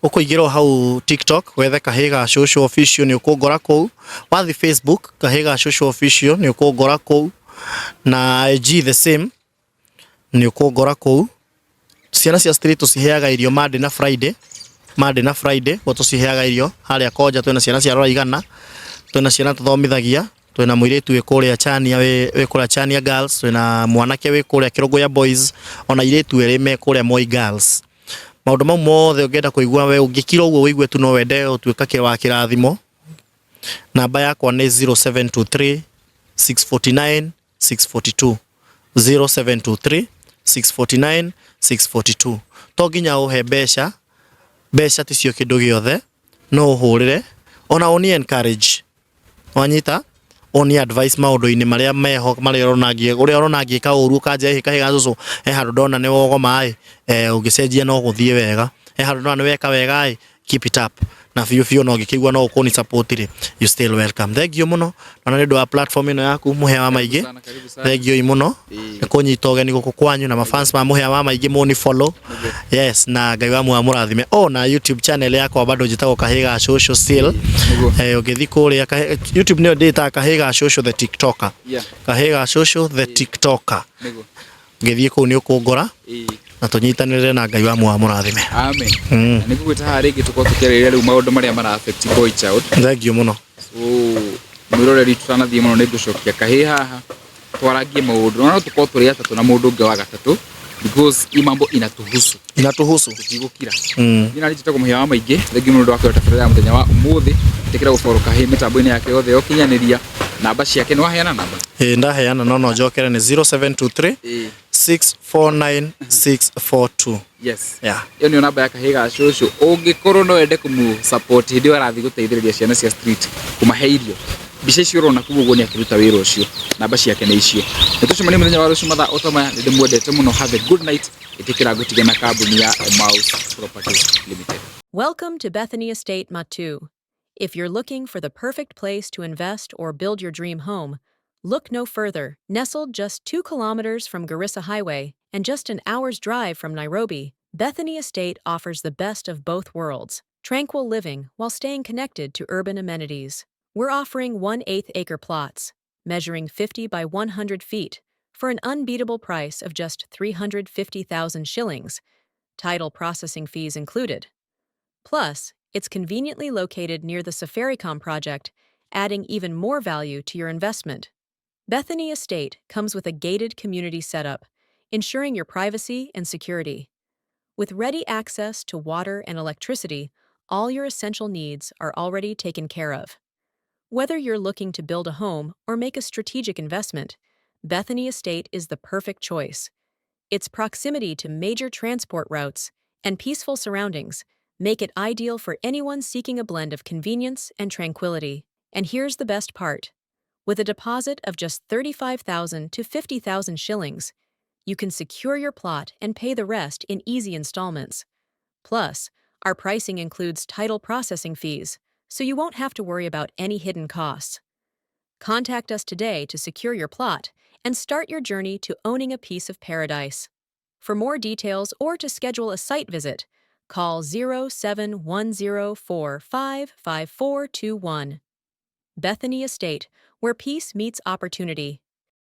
ũkũingĩra o hau TikTok, wethe Kahĩĩ ga Cũcũ Official, nĩ ũkũngora kũu. Wathi Facebook, Kahĩĩ ga Cũcũ Official, nĩ ũkũngora kũu, na IG the same, nĩ ũkũngora kũu. Ciana cia street tũciheaga irio Monday na Friday, Monday na Friday guo tũciheaga irio harĩa Konja. Twĩna ciana cia rora 100, twĩna ciana tũthomithagia, twĩna mũirĩtu wĩ kũrĩa Chania, wĩ kũrĩa Chania Girls, twĩna mwanake wĩ kũrĩa Kĩrũngũya Boys, ona airĩtu erĩ me kũrĩa Moi Girls. Maũndũ mau mothe ũngĩenda kũigua, we ũngĩkira ũguo ũigue tu no wende gũtuĩka wa kĩrathimo, namba yakwa nĩ 0723 649 642, 0723 649 642. To nginya ũhe mbeca, mbeca ticio kĩndũ gĩothe, no ũhũrĩre ona ũni encourage, wanyita, ũni advice maũndũ-inĩ marĩa meho, marĩa ũrona ũrĩa ũrona ngĩka ũru, ũkanja ĩhĩ kahĩ ga cũcũ, he handũ ndona nĩ wogoma ĩ, ũngĩcenjia no gũthiĩ wega, he handũ ndona nĩ weka wega ĩ, keep it up. Na biũ biũ no ngĩkĩigua no ũkũni support rĩ, you still welcome. Thank you mũno ona nĩ ũndũ wa platform ĩno yaku, Mũhĩa wa Maingĩ. Sana, karibu sana. Thank you mũno nĩ kũnyita ũgeni gũkũ kwanyu, na mafans ma Mũhĩa wa Maingĩ mũni follow, yes, na Ngai wa muoyo mũrathime. Oh, na YouTube channel yakwa bado njĩtagwo Kahĩĩ ga Cũcũ still. Ũngĩthiĩ kũrĩa YouTube nĩyo ndĩtaga Kahĩĩ ga Cũcũ the TikToker. Kahĩĩ ga Cũcũ the TikToker. Ngĩthiĩ kũu nĩ ũkũngora, na tũnyitanĩrĩre, na Ngai wa muoyo mũrathime. Amen. Na nĩ ngũgwĩta haha rĩngĩ tũkorwo tũkĩarĩrĩria rĩu maũndũ marĩa mara affect boy child. Thank you mũno. So mwĩroreri, tũtanathiĩ mũno, nĩ ngũcokia kahĩĩ haha twarangie maũndũ, na no tũkorwo tũrĩ atatũ na mũndũ ũngĩ wa gatatũ, because hii mambo inatuhusu. Inatuhusu. Tũtigũkira. Niĩ nani njĩtagwo Mũhĩa wa Maingĩ. Thengiũ mũno ũndũ wa kwĩrora tabarĩra ya mũthenya wa ũmũthĩ. Ĩtĩkĩra gũfollow kahĩĩ mĩtambo-inĩ yake yothe ya ũkinyanĩria. Namba ciake nĩ waheana namba? Ĩĩ, ndaheana, no njokere, nĩ 0723 649 642. Yes. Yeah. Ĩyo nĩyo namba ya kahĩĩ ga cũcũ, ũngĩkorwo no wende kũmũ support hĩndĩ ĩyo arathiĩ gũteithĩrĩria ciana cia street kũmahe irio. Mbica icio ũrona kũu ũguo nĩ akĩruta wĩra ũcio, namba ciake nĩ icio. Nĩ tũcemanie mũthenya wa rũciũ mathaa o ta maya. Nĩ ndĩmwendete mũno, have a good night. Ĩtĩkĩra ngũtige na kambuni ya Emmaus Properties Limited. Welcome to Bethany Estate Matu. If you're looking for the perfect place to invest or build your dream home, look no further. Nestled just 2 kilometers from Garissa Highway and just an hour's drive from Nairobi, Bethany Estate offers the best of both worlds: tranquil living while staying connected to urban amenities. We're offering 1/8 acre plots, measuring 50 by 100 feet, for an unbeatable price of just 350,000 shillings, title processing fees included. Plus, it's conveniently located near the Safaricom project, adding even more value to your investment. Bethany Estate comes with a gated community setup, ensuring your privacy and security. With ready access to water and electricity, all your essential needs are already taken care of. Whether you're looking to build a home or make a strategic investment, Bethany Estate is the perfect choice. Its proximity to major transport routes and peaceful surroundings make it ideal for anyone seeking a blend of convenience and tranquility. And here's the best part. With a deposit of just 35,000 to 50,000 shillings, you can secure your plot and pay the rest in easy installments. Plus, our pricing includes title processing fees, so you won't have to worry about any hidden costs. Contact us today to secure your plot and start your journey to owning a piece of paradise. For more details or to schedule a site visit, call 0710455421. Bethany Estate, where peace meets opportunity.